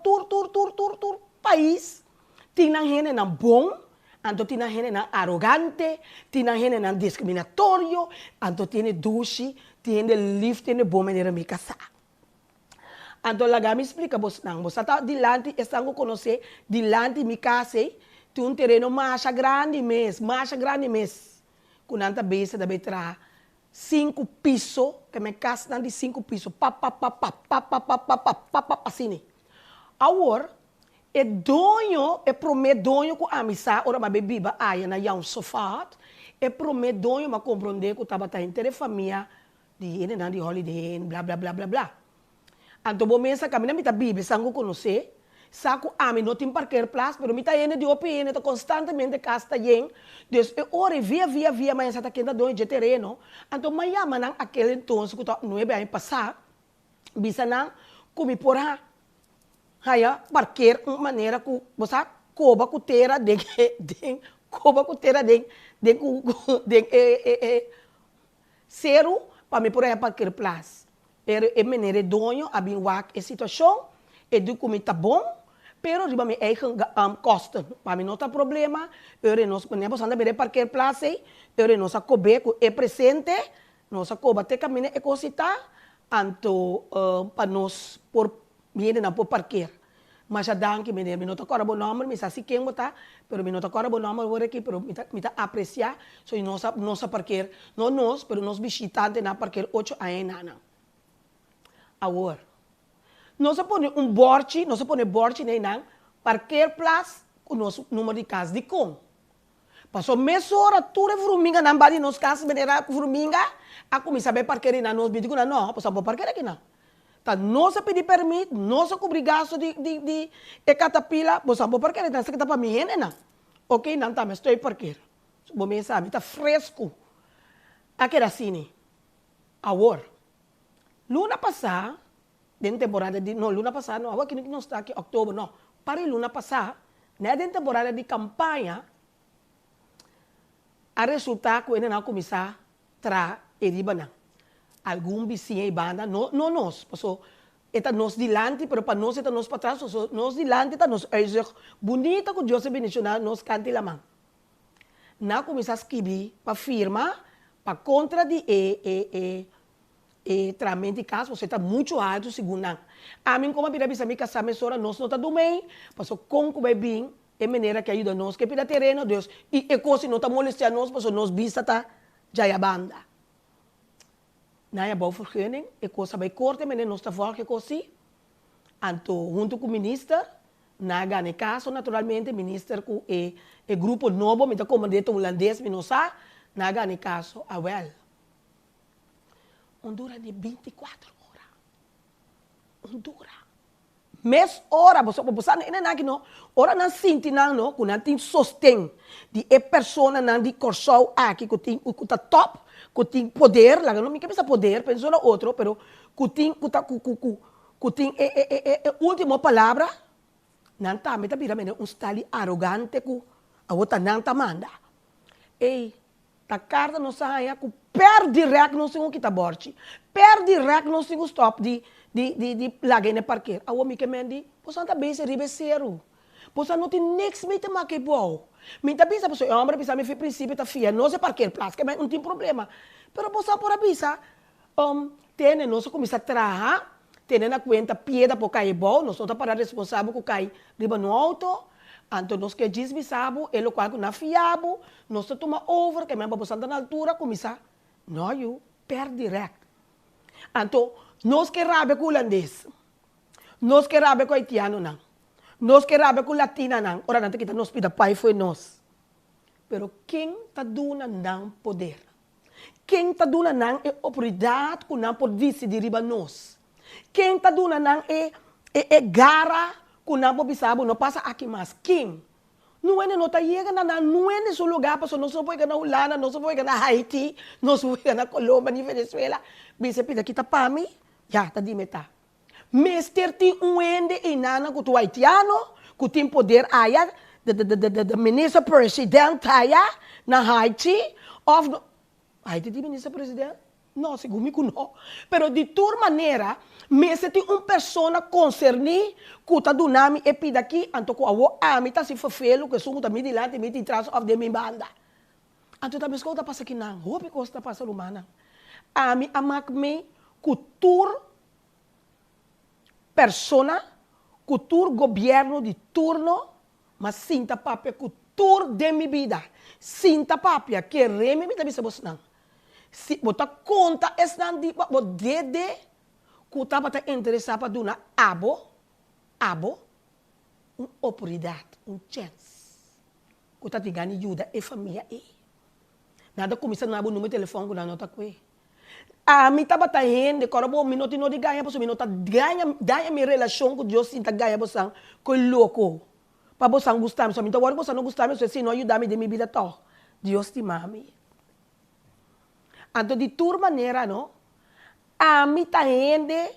tur tur tur tur tur pais tin nan hendenan bon, anto tin nan hendenan arogante, tin nan hendenan diskriminatorio, anto tin hende dushi, tin hende lif, tin hende bon manera mi kasá. Anto laga mi splika bosnan, bo sa ta dilanti esnan ku konosé dilanti mi kas ei tin un tereno masha grandi mes, masha grandi mes ku nan ta bisa ta bai traha Sinku piso, ke men kasnan di sinku piso, papapapap, papapapapap, papap, asina. Awor, e doño, e promé doño ku ami sa ora mi a bai biba aya na Jan Sofat, e promé doño mi a komprondé ku tabata henter e famia di hendenan di Holiday Inn, bla bla bla bla bla. Anto bo mes a kaminda mi ta biba esan ku konosé, sa ku ami no tin parkeerplaats, pero mi ta hende di hopi hende, ta konstantemente kas ta yen, dus e ora ei via via via mañana sa ta ken ta doño dje tereno, anto m'a yama nan akel entonces ku ta nuebe aña pasá, bisa nan ku mi por a haya parkeer un manera ku bo sa koba ku tera den e den koba ku tera den den ku den e e seru pa mi por haya parkeerplaats. Pero e meneer e doño a bin wak e situacion, e di cu mi ta bon, pero riba mi eigen kosten. Pa mi no ta problema, ora e nos, meneer boso anda bira e parkeerplaats ey, ora e nos a cobe cu e presente, nos a coba te caminda e cos ta, anto pa nos por, mi hendenan por parkeer. Masha danki meneer, mi no ta corda bo nomber, mi sa si ken bo ta, pero mi no ta corda bo nomber awor aki, pero mi ta mi ta aprecia, so nos a nos a parkeer, no nos, pero nos bishitantenan a parkeer ocho aña enanan. Awor, nos a pone un borchi, nos a pone borchi na einan, parkeerplaats ku nos numero di kas, dikon? Paso mesora tur e vruminganan ba di nos kas manera vruminga a kuminsá bai parker einan, nos binti ku nan, no, pasobra bo parker akinan. Ta nos a pidi permit, nos a kubri gasto di di di e katapila, bo sa bo parker einan, esaki ta pa mi hendenan. Ok, nan tambe stoi parker. Bo mes sa, mi ta fresku. A keda asini. Awor, luna pasá, den temporada di, no, luna pasá no, awor kini ku nos ta aki, òktober, no, par di luna pasá, nèt den temporada di kampaña, a resultá ku hendenan a kuminsá Tra e riba nan. Algun bisiña i banda, no, no nos, paso e ta nos dilanti, pero pa nos e ta nos patras, paso nos dilanti ta nos uitzicht bunita ku Dios a bendishoná nos kant'i laman. Nan a kuminsá skibi pa firma pa kontra di e, e, e, e tramento di kas, paso e ta muchu altu segun nan. Ami komo a bira bisa mi kasá mesora, nos no ta dumei, paso kon ku bai bin E manera ke a yuda nos ke pida tereno Dios i e kos no ta molestia nos pasobra nos bista ta djaya banda. Nan a bou vergunning, e kos a bai korte manera nos ta volg e kos si. Anto hunto ku minister nan a gana e kaso naturalmente, minister ku e e grupo nobo mi ta komprende ta hulandes mi no sa, nan a gana e kaso. Awel un dura di 24 ora, un dura. Mes ora, boso, bo sa e nan aki no, ora nan sinti nan no, ku nan tin sosten di e personanan di Kòrsou aki ku tin, ku ta tòp, ku tin poder, laga no mi ke bisa poder, pensa na otro, pero ku tin, ku ta, ku, ku, ku, ku tin e, e, e, e último palabra, nan tambe ta bira mene un stal di arogante ku awor ta nan ta manda. Ey, Ta karta nos a haña ku per dirèk nos tin ku kita bòrchi, per dirèk nos tin ku stòp di di di di laga hende parker. Awor mi ke men di, boso ta bese riba e seru. Boso no tin niks mee te make bou. Mi ta bisa pasobra e hòmber a bisa mi fi prinsipio ta fia nos e parkerplats, ke men no tin problema. Pero boso a por a bisa, tene nos a kuminsá traha, tene na kuenta piedra por kai bou, nos no ta para responsabel ku kai riba no outo, anto nos ke djis bisa bo e lokual ku na fia bo, nos ta tuma over, ke men pa bo santa na altura kuminsá, no yu, per dirèkt. Anto nos ke rabia ku hulandes, nos ke rabia ku haitianonan, nos ke rabia ku latinanan ora nan ta kita nos pida pai fo'i nos. Pero ken ta duna nan poder? Ken ta duna nan e oportunidat ku nan por disidí riba nos? Ken ta duna nan e e e gara ku nan por bisa bo no pasa aki mas? Ken? Nuene no ta yega na nan nuene su lugá pasobra nos no por yega na Hulanda, nos no por yega na Haiti, nos no por yega na Colombia ni Venezuela. Bisa pida kita pa mi, ya ta dime ta. Mester tin un hende einanan ku ta un haitiano ku tin poder aya, de de de de de minister president aya na Haiti of no, Haiti tin minister president? No, segun mi ku no. Pero di tur manera mester tin un persona konserní ku ta duna mi e pida aki, anto ku awor ami ta hasi ferfelu ku esun ku ta mi dilanti, mi tras of den mi banda. Anto ta meskos ta pasa kinan, hopi kos ta pasa rumannan. Ami a mak mi ku tur persona, ku tur gobièrnu di turno, m'a sinta papia ku tur den mi bida. Sinta papia, kere mi mi ta bisa bosnan. Si bo ta konta esnan di bo dede ku tabata interesá pa duna abo, abo, un oportunidat, un chèns. Ku ta tin gana di yuda e famia ei. Nan ta kuminsá duna bo numero di telefòn ku nan no ta kue. Ami tabata hende, kòrda bo, mi no tin no di gaña pasobra mi no ta gaña, daña mi relashon ku Dios sin ta gaña bosan ku e loko pa bosan gusta mi. So mi ta wòrdu ku bosan no gusta mi, so esei no a yuda mi den mi bida tòg. Dios stima mi. Anto di tur manera no, ami ta hende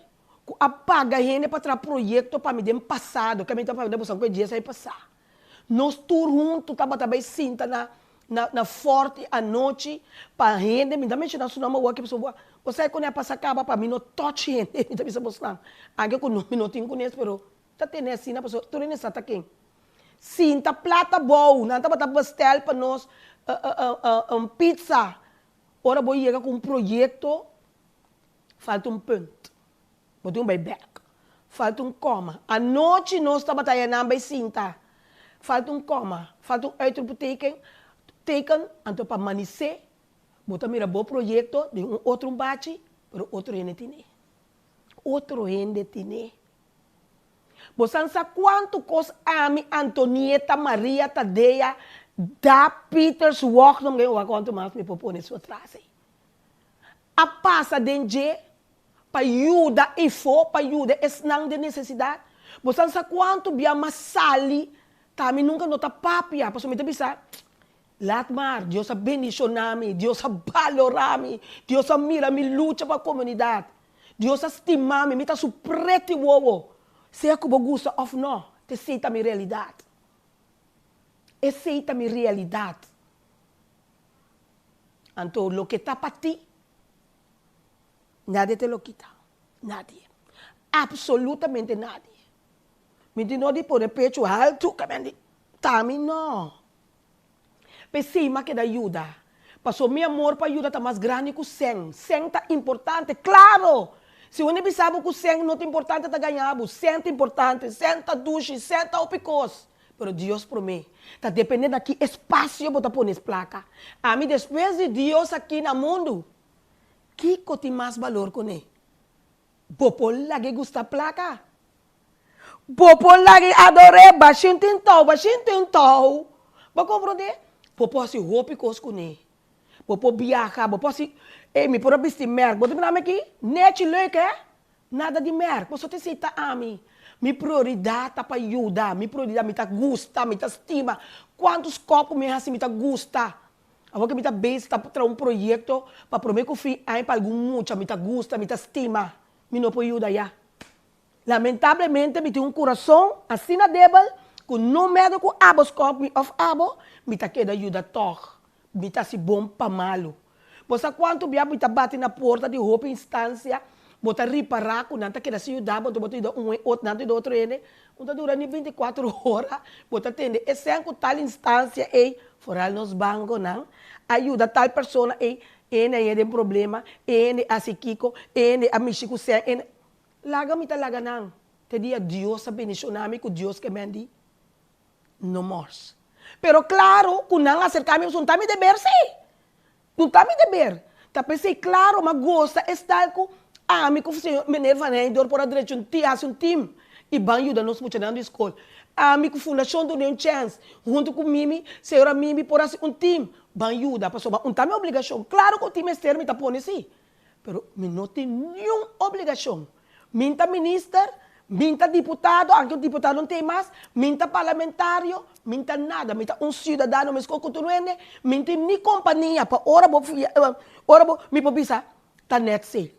ku a paga hende pa traha proyekto pa mi den pasado, ke mi ta papia bosan ku e dia esei pasá. Nos tur huntu tabata bai sinta na na na Forti anochi pa hende, mi ta menshoná su nomber awor aki pasobra bo sa kon e a pasa kaba pa mi no touch hende, mi ta bisa bosnan anke ku mi no tin kunes pero ta tene asina pasobra tur hende sa ta ken. Sinta plata bou, nan tabata bestel pa nos pizza, ora bo yega ku un proyekto falta un punt. Bo tin un bai bek. Falta un koma. Anochi nos tabata haña nan bai sinta. Falta un koma. Falta un uitroepteken, teken, anto pa manisé bo ta mira bo proyekto den un otro un bachi, pero otro hende tine. Otro hende tine. Bo san sa kuantu kos ami, Antonieta, Maria, Tadea, Da, Peters, Wognom, gen wak kuantu mas mi por pone su atras ei. A pasa den dje pa yuda efo, pa yuda esnan den nesesidat. Bo san sa kuantu bia mas sali ta mi nunka no ta papia, pasobra mi ta bisa, Laat maar, Dios a bendishoná mi, Dios a balorá mi, Dios a mira mi lucha pa komunidat, Dios a stima mi, mi ta su preti wowo, sea ku bo gusta òf nò, t'esei ta mi realidat. Esei ta mi realidat. Anto loke ta pa ti, nadie te lo kita. Nadie. Absolutamente nadie. Mi tin no di pone pechu haltu, ka men di, ta mi no. P'esei m'a keda yuda. Paso mi amor pa yuda ta mas grandi ku sèn. Sèn ta importante, klaro! Si un hende bisa bo ku sèn no ta importante ta gaña bo. Sèn ta importante, sèn ta dushi, sèn ta hopi kos. Pero Dios promé. Ta depende na ki espasio bo ta pone es plaka. Ami despues di Dios aki na mundu, kiko tin mas balor ku ne? Bo por lag'e gusta plaka? Bo por lag'e ador'é bashin tin tou, bashin tin tou? Bo komprondé? Bo por hasi hopi kos kuné. Bo por biaha, bo por hasi, ey mi por a bisti merk. Bo ta mira mi aki? Nechi leuk hè? Nada di merk. Pasobra ta esei ta ami. Mi prioridat ta pa yuda, mi prioridat, mi ta gusta, mi ta stima. Kuantu skòp ku mi hasi mi ta gusta. Awor ku mi ta bezig ta traha un proyekto pa promé ku fin aña pa algun mucha, mi ta gusta, mi ta stima. Mi no por yuda ya. Lamentablemente mi tin un kurason asina debel ku no mèda ku abo skòp mi òf abo, mi ta keda yuda tòg. Mi ta hasi bon pa malu. Bo sa kuantu bia mi ta bati na porta di hopi instansia, bo ta ripará ku nan ta keda sin yuda bo, anto bo ta yuda un e nan ta yuda otro hende, un ta dura ni bintikuater ora, bo ta tende esei ku tal instansia ei, foral nos bankonan, a yuda tal persona ei, e hende a yega den problema, e hende a hasi kiko, e hende a mishi ku sèn, e hende. Laga mi ta laga nan, te dia Dios a bendishoná mi ku Dios ke men di. No mors. Pero claro cu nan acerca mi pasobra no ta mi deber si. No ta mi deber. Ta pesey claro m'a gosta es tal cu ami cu señor meneer Van Heijndorp por a drecha un team, haci un team y ban yuda nos muchanan di school. Ami cu Fundacion Dune un Chance hunto cu Mimi, señora Mimi por haci un team ban yuda pasobra un ta mi obligacion. Claro cu tin mester mi ta pone si. Pero mi no tin niun obligashon. Min ta minister, min ta diputado, anke un diputado no tin mas, min ta parlamentario, min ta nada. Mi ta un siudadano meskos ku tur hende, mi no tin ni kompania pa ora bo ora bo mi por bisa ta nèt si.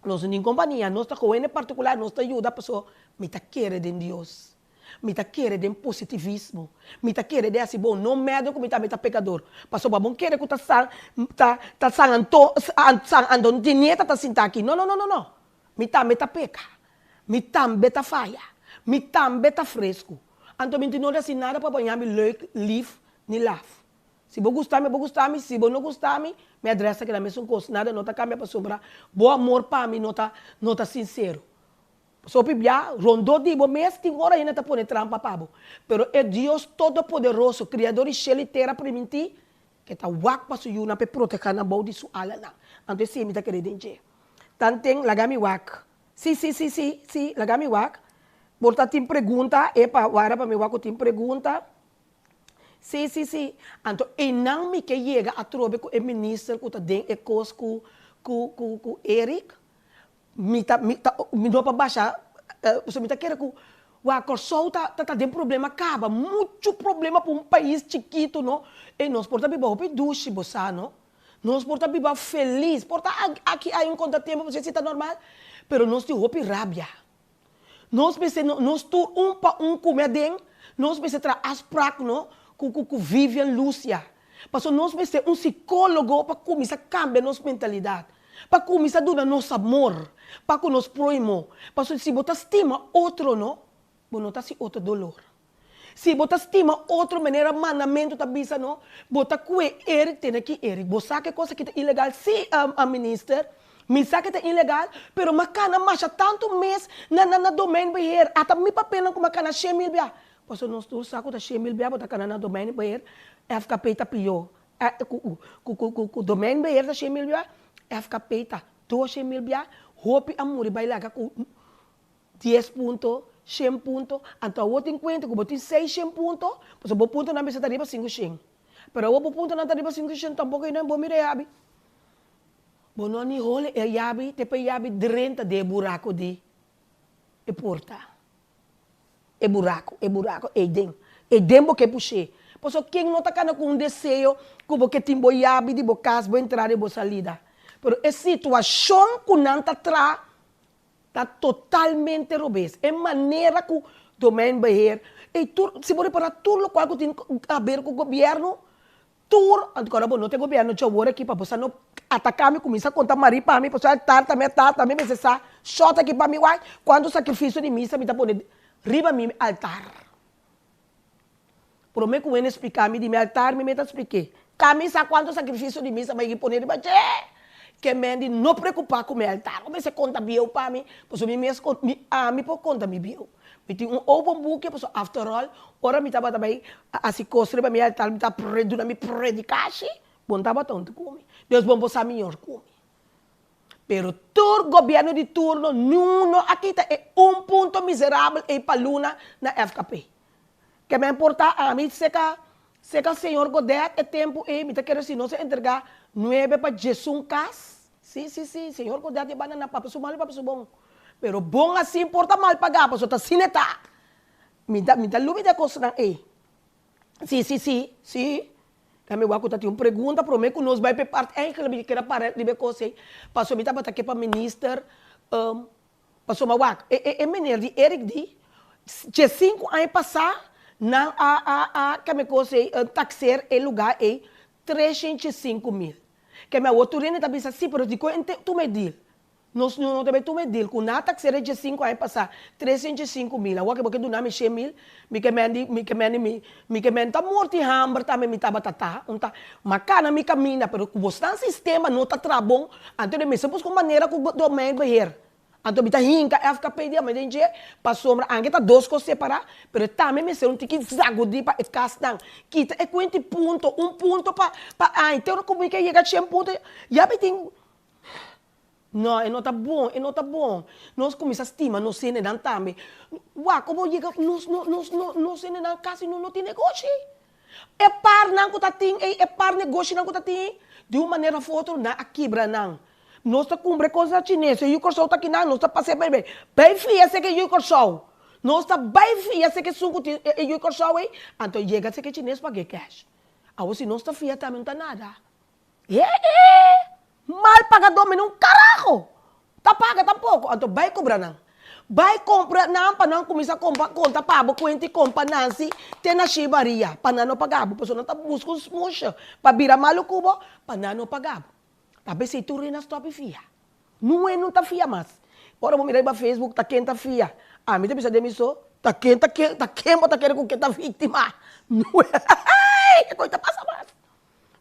Nos no tin kompania, nos ta ku hende partikular, nos ta yuda pasobra mi ta kere den Dios. Mi ta kere den positivismo. Mi ta kere den hasi bon. No mèder ku mi tambe ta pekador. Pasobra bo kere ku ta San ta ta San Anto San Anton di nieta ta sinta aki. No no no no no. Mi tambe ta peka. Mi tambe ta faya. Mi tambe ta fresku. Anto mi no ta hasi nada pa bo ñami leuk, lif ni laf. Si bo gusta mi, bo gusta mi. Si bo no gusta mi, mi adrès ta keda mesun kos. Nada no ta kambia pasobra bo amor pa mi no ta no ta sinsero. Pasobra bia rondó di bo mes tin ora hende ta pone trampa pa bo. Pero e Dios Todopoderoso, Kriador di shelu i tera primintí ke ta wak pa su yunan pa e protehá nan bou di su alanan. Anto esei mi ta kere den dje. Tanten, laga mi wak. Sí, sí, sí, sí, sí, laga mi wak. Por ta tin pregunta, epa, wara pa mi wak ku tin pregunta. Sí, sí, sí. Anto einan mi ke yega atrobe ku e minister ku ta den e kos ku, ku, ku, ku Eric. Mi ta mi ta mi no pa basha pasobra mi ta kere ku wak Kòrsou ta ta den problema kaba muchu problema pa un pais chikitu no ey nos por ta biba hopi dushi bo sa no nos por ta biba felis por ta aki hay un kontratempo pasobra esei ta normal pero nos tin hopi rabia nos mester nos tur un pa un kume aden nos mester traha afsprak no ku ku ku Vivian Lucia pasobra nos mester un sikólogo pa kuminsá kambia nos mentalidat Pa kuminsá duna nos amor pa ku nos próhimo, pasobra si bo ta stima otro no, bo no ta hasi otro dolor. Si bo ta stima otro manera mandamentu ta bisa no, bo ta kue Eric tene aki Eric, bo sa ku e kos aki ta ilegal? Sí, minister, mi sa ku ta ilegal, pero mi a kana masha tantu mes na na domeinbeheer, ata mi papelnan ku mi a kana 100,000 bia. Pasobra nos tur sa ku ta 100,000 bia bo ta kana na domeinbeheer, FKP ta pió. Ku domeinbeheer ta 100,000 bia, FKP ta 200,000 bia, hopi a muri bai laga ku dies punto, shen punto, anto awor tin kuenta ku bo tin seis shen punto, pasobra bo puntonan mester ta riba sinku shen. Pero awor bo puntonan ta riba sinku shen tampoko ei nan bo mira e yabi. Bo no a ni hole e yabi te pa e yabi drenta den e buraku di e porta. E buraku, e buraku ei den. Ei den bo ke push'é. Pasobra ken no ta kana ku un deseo ku bo ke tin bo yabi di bo kas, bo entrada i bo salida? Pero e situashon ku nan ta traha ta totalmente robes. E manera ku Domeinbeheer, ei tur, si bo repará tur lokual ku tin haber ku gobièrnu, Tur, anto ora bo no ta e gobierno dje awor aki pa bo sa no ataka mi kuminsa konta mari pa mi pasobra altar ta mi altar ta mi mester sa shot aki pa mi wak kuantu sakrifisio di misa mi ta pone riba mi altar. Prome ku wende splika mi di mi altar mi meta splik'é ka mi sa kuantu sakrifisio di misa mi a pone riba dje ke men di no preokupa ku mi altar bo mester konta bieu pa mi pasobra mi mes mi ami por konta mi bieu. Mi tin un open boekje pasobra after all ora mi tabata bai hasi kos riba mi altar mi ta duna mi predikashi, bo no tabata huntu ku mi. Dios bon por sa miyor ku mi. Pero tur gobierno di turno niun no a kita e un punto miserabel ei pa luna na FKP. Ke men por ta ami seka seka señor Godett e tempu ei mi ta kere si nos a entrega nuebe pa djesun kas. Si si si señor Godett e banda na papia su malu i papia su bon. Pero bon asin por ta mal pagá, pasobra ta asina e ta. Mi ta, mi ta lubida e kosnan ei. Si, si, si, si. Ta mi wak ku ta tin un pregunta promé ku nos bai pa e parti eigenlijk mi kier a para riba e kos ei, pasobra mi tabata ke pa minister, pasobra wak, e e e meneer di Eric di, dje sinku aña pasá nan a a a keme kos ei, taxeer e lugá ei 305 mil. Keme awor tur hende ta bisa si, pero dikon e tuma e deal? Nos no ta bay tuma e deal cu nan a taxera e 15 aña pasa 305 mil. Awor ke bo ke duna mi 100 mil, mi ke mendi, mi ke mendi, mi ke mendi ta morti hamber tambe mi tabata ta un ta ma cana mi caminda. Pero cu bo stan sistema no ta traha bon, anto de mester busca un manera cu Domeinbeheer. Anto mi ta hinca FKP di ame den dje, pasobra anke ta dos cos separa, pero tambe mester un tiki zagudi pa e casnan kita e cuenti punto un punto pa aña te ora cu mi ke yega 100 punto ya mi tin. No, e no ta bon, e no ta bon. Nos kuminsá stima nos hendenan tambe. Wak, komo yega nos no nos no nos hendenan kasi no no tin negoshi. E parnan ku ta tin ei, e par negoshinan ku ta tin ei, di un manera òf otro nan a kibra nan. Nos ta kumpra e kosnan chines, e yu Kòrsou ta kinan, nos ta pas'é bai bai. Bai fia esei ke yu Kòrsou. Nos ta bai fia esei ke esun ku tin e yu Kòrsou ei, anto yega esei ke chines pag'é kèsh. Awor si nos ta fia tambe no ta nada. E e! Mal pagadó mi un karaho! Ta paga tampoko, anto bai kobra nan. Bai kompra nan pa nan kuminsá kompa konta pa bo kuenta i kompa Nancy te na Shi Maria pa nan no paga bo, pasobra nan ta buska un smusha pa bira malu ku bo pa nan no paga bo. Ta besei tur rei na stòp i fia. Nue no ta fia mas. Ora bo mira riba Facebook ta ken ta fia. Ami ta bisa den mi so, ta ken ta ken ta ken bo ta kere ku ken ta víktima? Nue e kos ta pasa mas.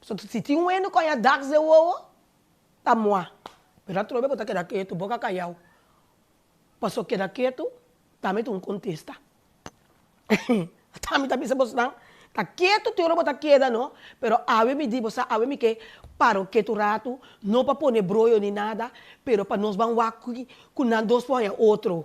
So si tin un hende ku a dak ze wowo, ta mua. Pero atrobe bo ta keda ketu, boka kayau. Paso keda ketu tambe ta un kontesta. Ata mi ta bisa bosnan, ta ketu te ora bo ta keda no, pero awe mi di bo sa awe mi ke para un ketu ratu, no pa pone broyo ni nada, pero pa nos ban wak ku nan dos por haña otro.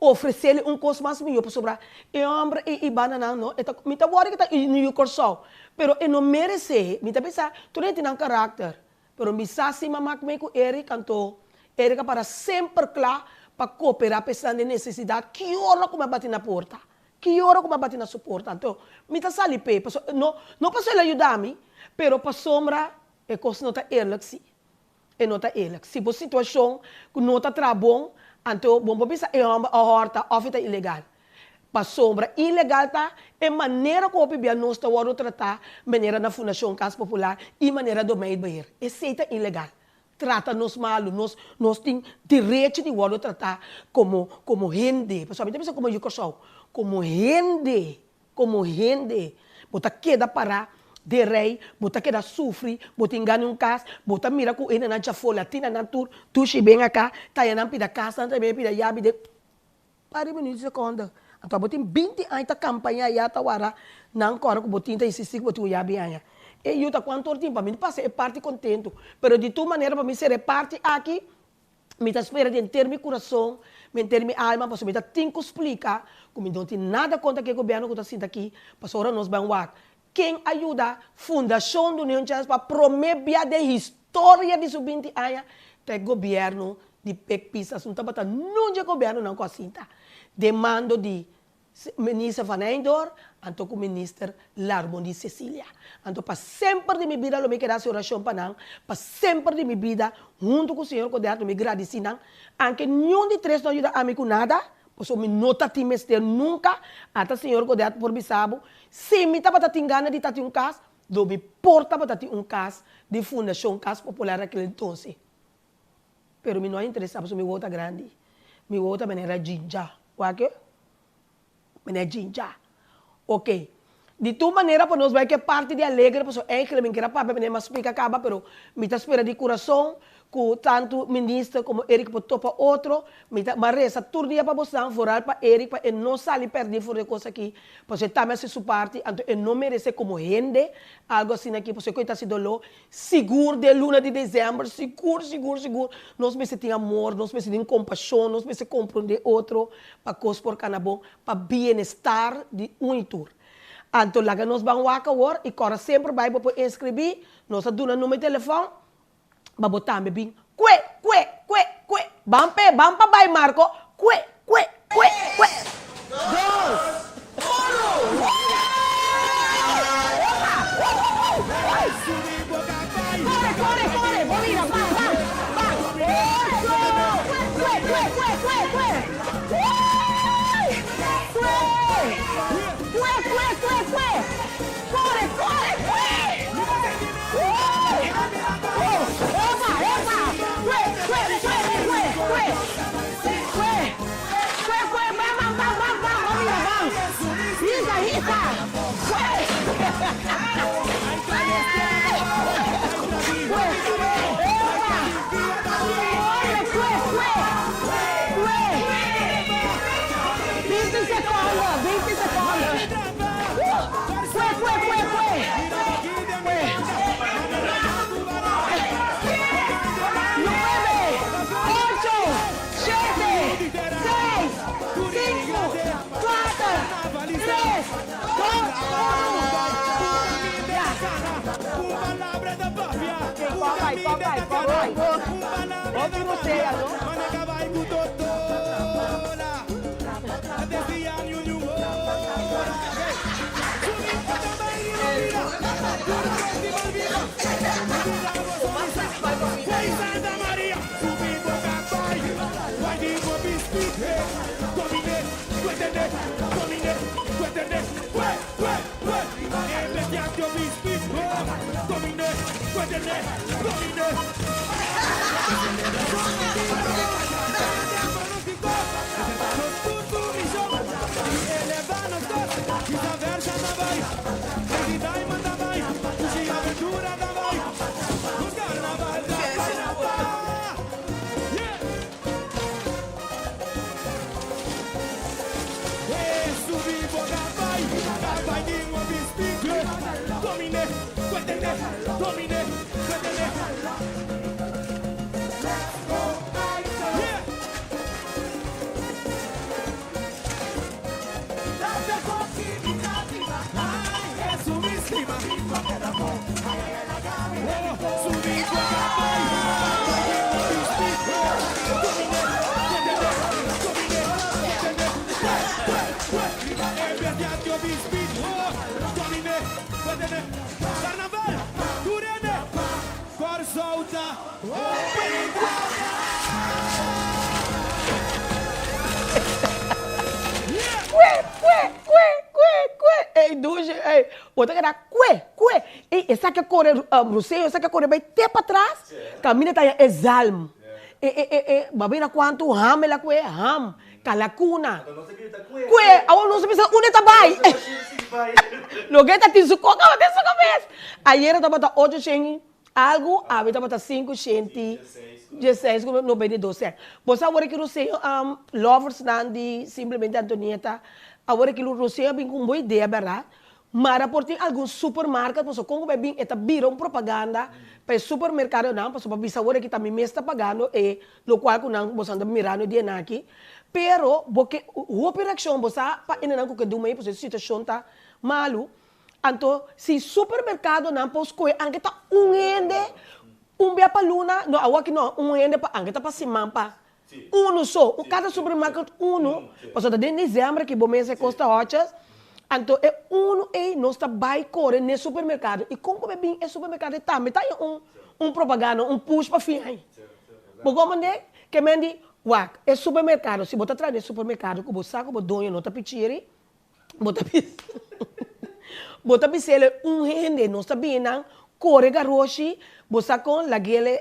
Ofresele un kos mas mihó pasobra e hòmber ei i banda nan no e ta mi ta wòrdu ke ta yu yu Kòrsou pero e no meresé. Mi ta bisa tur hende tin nan karakter, pero mi sa si mama ku mi ku Eric, anto Eric a para semper kla pa koperá pa esnan den nesesidat ki ora ku mi a bati na porta, ki ora ku mi a bati na su porta. Anto mi ta sali p'e pasobra no no pasobra el a yuda mi, pero pasobra e kos no ta eerlijk si. E no ta eerlijk. Si bo situacion cu no ta traha bon, anto bo por bisa e homber a horta of e ta ilegal. Pasobra ilegal ta e manera cu hopi bia nos ta wordo trata, manera na Fundacion Cas Popular y manera Domeinbeheer. Esey ta ilegal. Trata nos malu. Nos nos tin derecho di wordo trata como como hende. Pasobra mi ta bisa como yu Corsou. Como hende. Komo hende, bo ta keda pará den rei, bo ta keda sufri, bo tin gana un kas, bo ta mira ku hendenan djafó latina nan tur dushi ben aká, taya nan pida kas, nan ta ben pida yabi den par di minuut i sekonde. Anto abo tin 20 aña ta kampañá ya ta wara nan kòrda ku bo tin ta insistí ku bo tin un yabi aña. E yu ta kuantu or tin pa mi pasa e parti kontentu, pero di tur manera pa mi sera e parti aki, Mi ta spera di henter mi kurason, mi henter mi alma, pasobra mi ta tin ku splika ku mi no tin nada kontra ku e gobièrnu ku ta sinta aki, pasobra ora nos ban wak ken a yuda Fundashon Duna Un Chèns pa promé bia den historia di su 20 aña ta e gobièrnu di Pek Pisas. No tabata nunca e gobièrnunan ku a sinta den mando di Minister Van Eindor anto ku Minister Larmonie Cecilia. Anto pa semper di mi bida lo mi keda hasi orashon pa nan, pa semper di mi bida huntu ku Señor Coderto lo mi gradisí nan, anke niun di tres no a yuda ami ku nada, pasobra mi no ta tin mester nunka, ata Señor Coderto por bisa bo, si mi tabata tin gana di ta tin un kas, lo mi por tabata tin un kas di Fundashon Kas Popular akil entonces. Pero mi no a interesá pasobra mi wowo ta grandi. Mi wowo ta manera djinja. Wak e? Manera djinja. Ok. Di tur manera pa nos bai ku e parti di alegre pasobra eigenlijk mi kier a papia manera mi a splika kaba pero mi ta spera di kurason ku tantu minister komo Eric por topa otro. Mi ta mi a resa tur dia pa bosnan vooral pa Eric pa e no sali pèrdí for di e kos aki pasobra e tambe a hasi su parti anto e no meresé komo hende algu asina aki pasobra e koe ta hasi doló. Sigur den luna di december, sigur, sigur, sigur, nos mester tin amor, nos mester tin compashon, nos mester comprende otro pa cos por cana bon, pa bienestar di un y tur. Anto laga nos ban wak awor y cora semper bay bo por inscribi, nos a duna numero di telefon pa bo tambe bin cue, cue, cue, cue, ban p'e, ban pa bay Marco, Kue, kue, kue, kue. Dos, unu. Kore, kore, kore. Bo mira, ban, ban, ban. Ocho. Kue, kue, kue, kue, kue. Uy! Kue. Kue, kue, kue, kue. Kore, kore, kue. Uy! Oh, epa, epa. Kue, kue, kue, kue, kue. Kue, kue, kue, ban, ban, ban, ban, ban. Bo mira, ban. Hisa, hisa. Kue. Kue, epa. Kore, kue, kue. Kue. 20 seconde, 20 seconde. Kue, kue, kue, kue. Kue. 9, 8, 7, 6, 5, 4, 3, 2, 1. Ya. Papai, papai, papai. Hopi rosea, no? Kue, kue, kue, kue, kue. Ey, dushi, ey. Bo ta keda kue, kue. Ey, esaki a kore, Roseo, esaki a kore bai te patras, kaminda ta haña e zalm. E, e, e, e, bo a mira kuantu ham el a kue? Ham, kalakuna. Kue, awor nos a bisa unda e ta bai. Loke e ta tin su koka den su kabes. Ayera tabata ocho shen Algu awe tabata sinku shenti dieseis ku 92 sèn. Bo sa awor aki Roseo loversnan di Simplemente Antonieta awor aki Roseo a bin ku un bon idea bèrdat mara por tin algun supermarket pasobra kon ku bai bin e ta bira un propaganda pa e supermerkadonan pasobra pa bisa awor aki ta mi mes ta pagando e lokual ku nan boso ta mirando di enaki pero bo ke hopi reakshon bo sa pa enenan ku ke duma ei pasobra e situashon ta malu. Anto si supermercadonan por scoge anke ta un hende un bia pa luna, no awor aki no, un hende pa anke ta pa siman pa uno so, cada supermarket uno, pasobra ta den december aki bo mes e cos ta hochas, anto e uno ey nos ta bay core n'e supermercado y con cu bo bin e supermercado ey tambe ta haña un un propaganda, un push pa fin ay. Bo comprende? Ke men di, wak, e supermercado, si bo ta traha den e supermercado cu bo sa cu bo doño no ta pichiri, Bo ta bisa bo ta bis'el un hende nos ta bini nan kore garoshi bo sa kon lag'el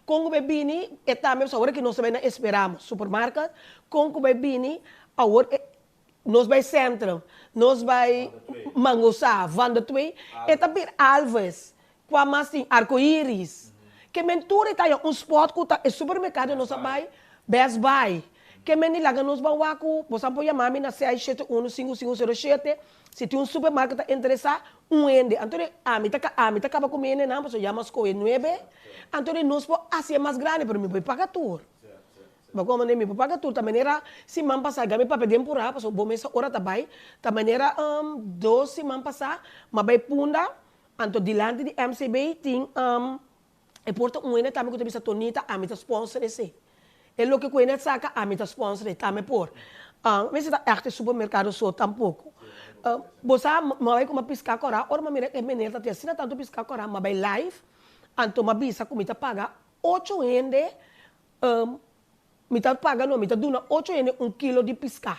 kon ku bai bini e tambe pasobra awor aki nos ta bai na Esperamos supermarket kon ku bai bini awor e nos bai Centrum nos bai Mangosá Van de Twee e ta bira Alves kua mas tin Arco Iris ke men tur e ta haña un spot ku ta e supermerkado nos a bai Best Buy Ke men di laga nos ban wak ku boso a por yama mi na seis shete unu sinku sinku sero shete si tin un supermarket ta interesá un hende. Anto di ami ta ami ta kaba ku mi hendenan pasobra ya mi a skohe nuebe. Anto di nos por hasié mas grandi pero mi por paga tur. Bo komprende? Mi por paga tur. Ta manera siman pasá ga mi papia den purá pasobra bo mesa ora ta bai ta manera dos siman pasá mi a bai Punda anto dilanti di MCB tin E por ta un hende tambe ku ta bisa Tonita ami ta sponsor esei. E loke ku e net saka, ami ta sponsor e tambe por. Mester ta ègt e supermerkado so tampoko. Bo sa, mi a bai kuma piská kòrá, ora mi a mira e meneer ta tin asina tantu piská kòrá, mi a bai live, anto mi a bisa ku mi ta paga ocho hende, mi ta paga no, mi ta duna ocho hende un kilo di piská.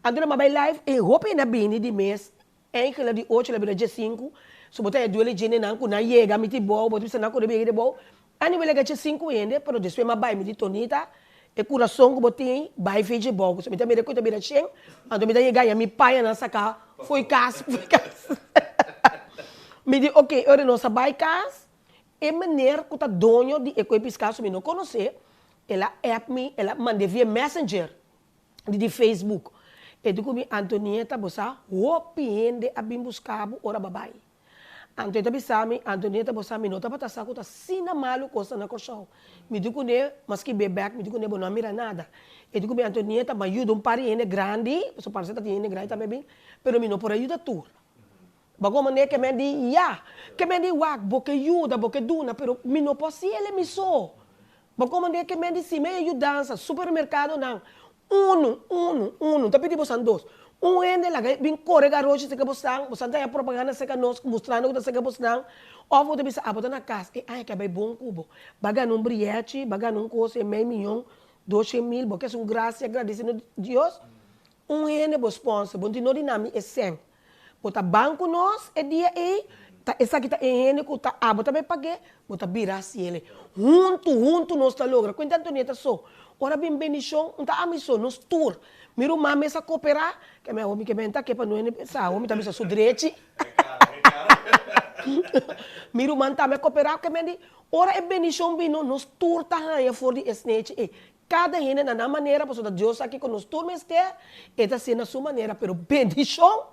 Anto mi a bai live, e hopi hende a bini di mes, Enkele di ocho la bira diesinku, so bo ta e duele djendenan ku nan yega miti bou, bo ta bisa nan kore bira di bou. Anyway laga diesinku hende, pero despues m'a bai miti Tonita, e kurason ku bo tin bai fe dje bou, pasobra mi ta mira ku e ta bira shen, anto mi ta yega haña mi pañanan saka fo'i kas, fo'i kas. Mi di ok, ora nos a bai kas, e meneer ku ta doño di e koe piská, so mi no konosé, el a app mi, el a mand'é via messenger. Di di Facebook. E di ku mi Antonieta bo sa hopi hende a bin buska bo ora bo bai. Anto e ta bisa mi, Antonieta bo sa mi no tabata sa ku ta asina malu kos ta na Kòrsou. Mi di kuné, maske be bèk mi di kuné bo no a mira nada. E di ku mi Antonieta mi a yuda un par di hende grandi, pasobra parse ta tin hende grandi tambe a bin, pero mi no por a yuda tur. Bo a komand'é ke men di, Ya. Ke men di, Wak, bo ke yuda, bo ke duna, pero mi no por hasiel mi so. Bo a komand'é ke men di, Si mi a yudansa, supermerkadonan, unu, unu, unu, ta pidi bosan dos, un hende laga bin kore garoshi seka bosan, bosan ta haña propaganda seka nos, mustrando ku ta seka bosnan, òf bo ta bisa, Abo ta na kas, e aña ke a bai bon ku bo. Bo a gana un brièchi, bo a gana un kos, e mei miyon, doshen mil, bo ke hasi un grasia gradisiendo Dios? Un hende bo sponsor, bo no tin no di na mi e sèn. Bo ta ban ku nos e dia ei, ta esaki ta e hende ku ta abo ta bai pag'é, bo ta bira hasi el. Huntu, huntu nos ta logra. Kuenta Antonieta so, ora bin bendishon, un ta ami so, nos tur. Mi ruman mes a koperá, ke mi a hopi ke benta ke pa no hende pensa awo mi ta bisa su drechi. Mi ruman tambe a koperá, ke men di, ora e bendishon bini, nos tur ta haña for di e snechi ei. Kada hende na nan manera, pasobra Dios sa kiko nos tur mester, E ta hasié na Su manera, pero bendishon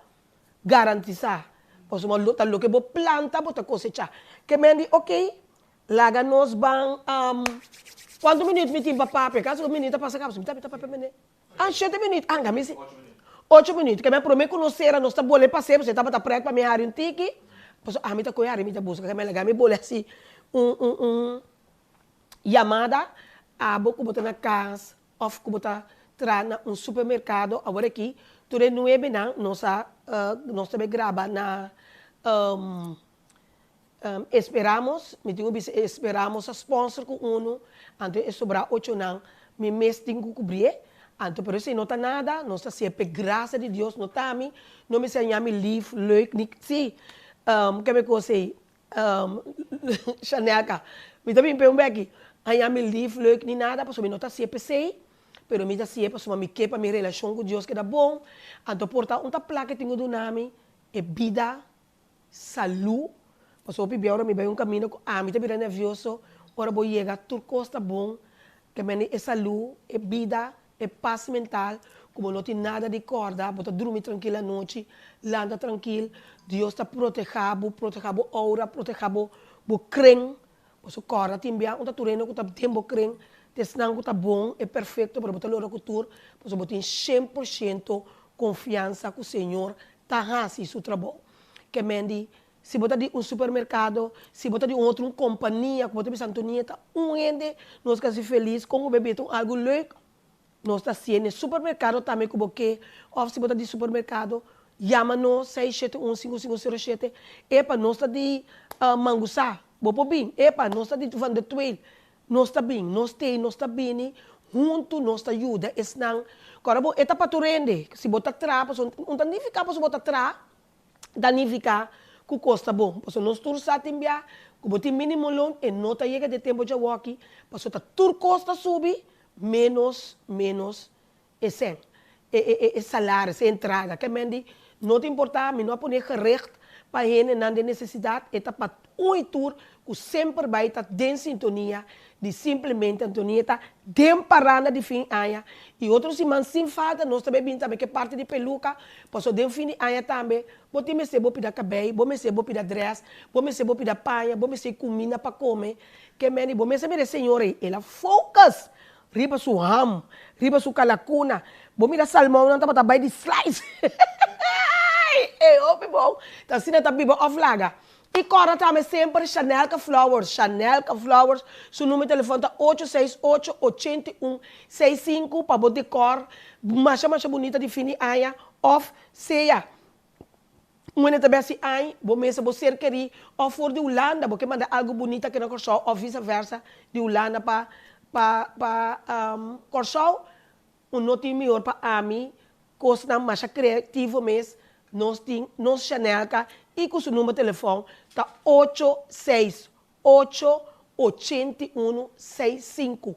garantisá, pasobra lo ta loke bo planta bo ta kosechá. Ke men di, Ok, laga nos ban, kuantu minüt mi tin pa papia? Kasi un minüt a pasa kaba, mi ta papia mene? Ah, shete minüt, ah, nga mi si, ocho minüt. Ke men promé ku nos sera, nos ta bole pas'é, pasobra e tabata prèt pa mi hari un tiki, pasobra ami ta kohe hari mi ta buska, ke men laga mi bole hasi un, un, un. Yamada, Abo ku bo ta na kas òf ku bo ta traha na un supermerkado awor aki tur e nuebenan nos a nos ta bai graba na Esperamos, mi tin ku bisa Esperamos a sponsor ku unu anto e sobrá ochonan mi mes tin ku kubrié anto pero esei no ta nada nos ta hasié p'e grasia di Dios no ta ami no mester a ñami lief leuk ni si ke mi kos ei Shanelka, mi ta bin p'e un beki, haña mi lief leuk ni nada pasobra mi no ta hasié p'esei, pero mi ta hasié pasobra mi ke pa mi relashon ku Dios keda bon, anto por ta un ta plaka e tin ku duna mi e bida salú, pasobra hopi bia ora mi bai un kaminda ku ami ta bira nervioso, ora bo yega tur kos ta bon, ke mende e salú, e bida, e pas mental, ku bo no tin nada di kòrda, bo ta drumi trankil anochi, lanta trankil, Dios ta protehá bo, protehá bo oura, protehá bo bo kren, pasobra kòrda tin bia un ta tur hende ku ta den bo kren, ta esnan ku ta bon, e perfekto, pero bo ta logra ku tur, pasobra bo tin shen por shento konfiansa ku Señor ta hasi su trabou. Ke men di Si bo ta di un supermerkado, si bo ta di un otro un kompania ku bo ta bisa Antonieta, un hende nos ka hasi felis kon ku bo beta un algu leuk, nos ta hasié n'e supermerkado tambe ku bo ke, òf si bo ta di supermerkado, yama nos seis shete un sinku sinku sero shete, epa nos ta di Mangusá, bo por bin, epa nos ta di Van der Tweel, nos ta bin, nos t'ei, nos ta bini, huntu nos ta yuda esnan, ku ora bo e ta pa tur hende, si bo ta traha pasobra un ta nifiká pasobra bo ta traha, ta nifiká ku kos ta bon. Pasobra nos tur sa tin bia ku bo tin mínimo loon e no ta yega den tempu djawoki, pasobra ta tur kos ta subi ménos ménos e sèn, e e e salaris, e entrada. Ke men di no ta importá, mi no a pone gerecht pa hendenan den nesesidat, e ta pa un i tur ku semper bai ta den sintonia di simplemente Antonieta den paranda di fin aña y otro siman sin falta nos ta bay bin tambe ke parti di peluca paso den fin di aña tambe bo tin mester bo pida cabey bo mester bo pida dress bo mester bo pida paña bo mester cuminda pa come ke meni bo mester mira e señor ey el a focus riba su ham riba su calacuna bo mira salmonnan tabata bay di slice ey hopi bon ta asina ta biba of laga. I kòrda tambe semper Chanelka Flowers, Chanelka Flowers, su numero di telefòn ta ocho seis ocho ochenta i un seis sinku pa bo dekòr masha masha bunita di fin di aña òf sea un hende ta bèsti añ bo mester bo ser kerí òf for di Hulanda bo ke manda algu bunita aki na Kòrsou òf visa versa di Hulanda pa pa pa Kòrsou. Un no tin mihor pa ami, kosnan masha kreativo mes, nos tin nos Chanelka i ku su number telefòn ta ocho seis ocho ochenta i unu seis sinku.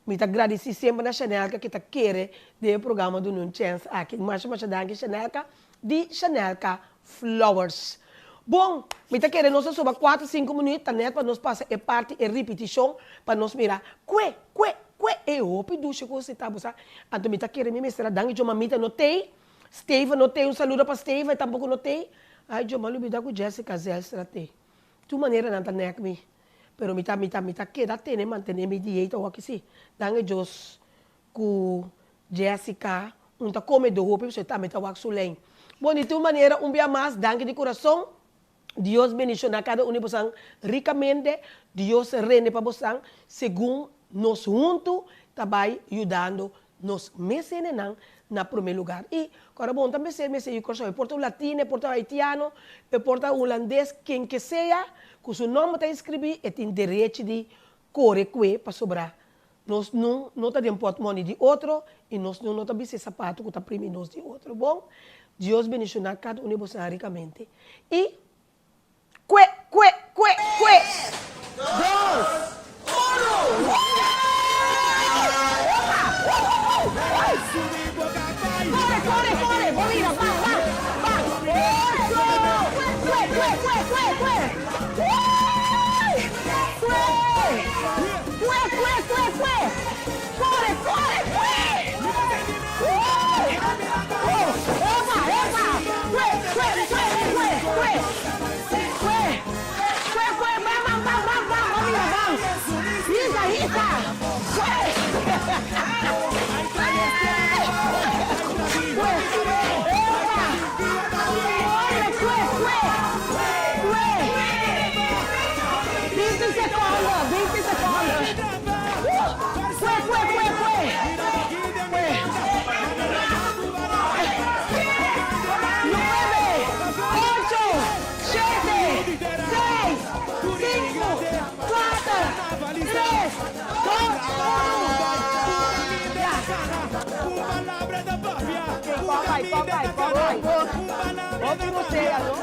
Mi ta gradisí semper na Chanelka ke ta kere den e programa duna un chèns aki. Masha masha danki Chanelka di Chanelka Flowers. Bon, mi ta kere nos a soba kuater sinku minuut ta nèt pa nos pasa e parti e ripitishon pa nos mira kue kue kue e hopi dushi ku si ta bo sa. Anto mi ta kere mi mester a danki djo mamita no tei, Steven no tei un saludo pa Steven e tampoko no tei. Ai djo m'a lubida ku Jessica Zelstra tei. Tur manera nan ta nèk mi pero mi ta mi ta mi ta keda tene mantene mi dieta awor ki si. Danki Dios ku Jessica un ta come do hopi pasobra e tambe ta wak su lijn. Bon di tur manera un bia mas danki di kurason Dios bendiciona kada un di bosan ricamente Dios rende pa bosan segun nos huntu ta bay yudando nos mes hendenan na prome lugar y ora bo un ta mester mester yu Kòrsou e por ta un latino e por ta un haitiano e por ta un hulandes ken ke sea ku su nomber ta inscribi e tin derechi di kore kue pasobra Nos no no ta den pòtmòni di otro i nos no no ta bisti sapato ku ta primi nos di otro. Bon, Dios bendishoná kada un di bosonan rikamente. I kue, kue, kue, kue! Dos, unu! Kore, kore, kore! Bo mira, ban, ban, ban! Ocho! Kue, kue, kue, kue, kue! Kue! Kue kue kue kue Kore kore kue Uy Oh epa epa Kue kue kue kue kue Kue kue kue Bam bam bam bam bam Bo mira bam Hisa hisa Kue Kue epa Kore kue kue Kue Binti sekondo, binti sekondo. Kue, kue, kue, kue. Kue. Nuebe, ocho, shete, seis, sinku, kuater, tres, dos, unu. Ya. Pon bai, pon bai, pon bai. Hopi rosea, no?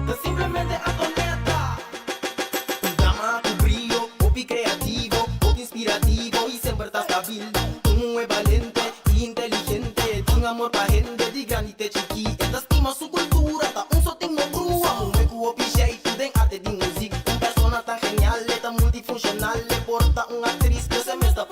Ta simplemente Antonetta. Un dama ku brio, hopi kreativo, hopi inspirativo i semper ta stabil. Un muhé balente i inteligente, tin amor pa hende di grandi te chikí. E ta stima su kultura, ta un sotin no brua. Muhé ku hopi sheitu den arte di muzik. Un persona tan genial, e ta multifunshonal, e por ta un aktris, pero se mes ta.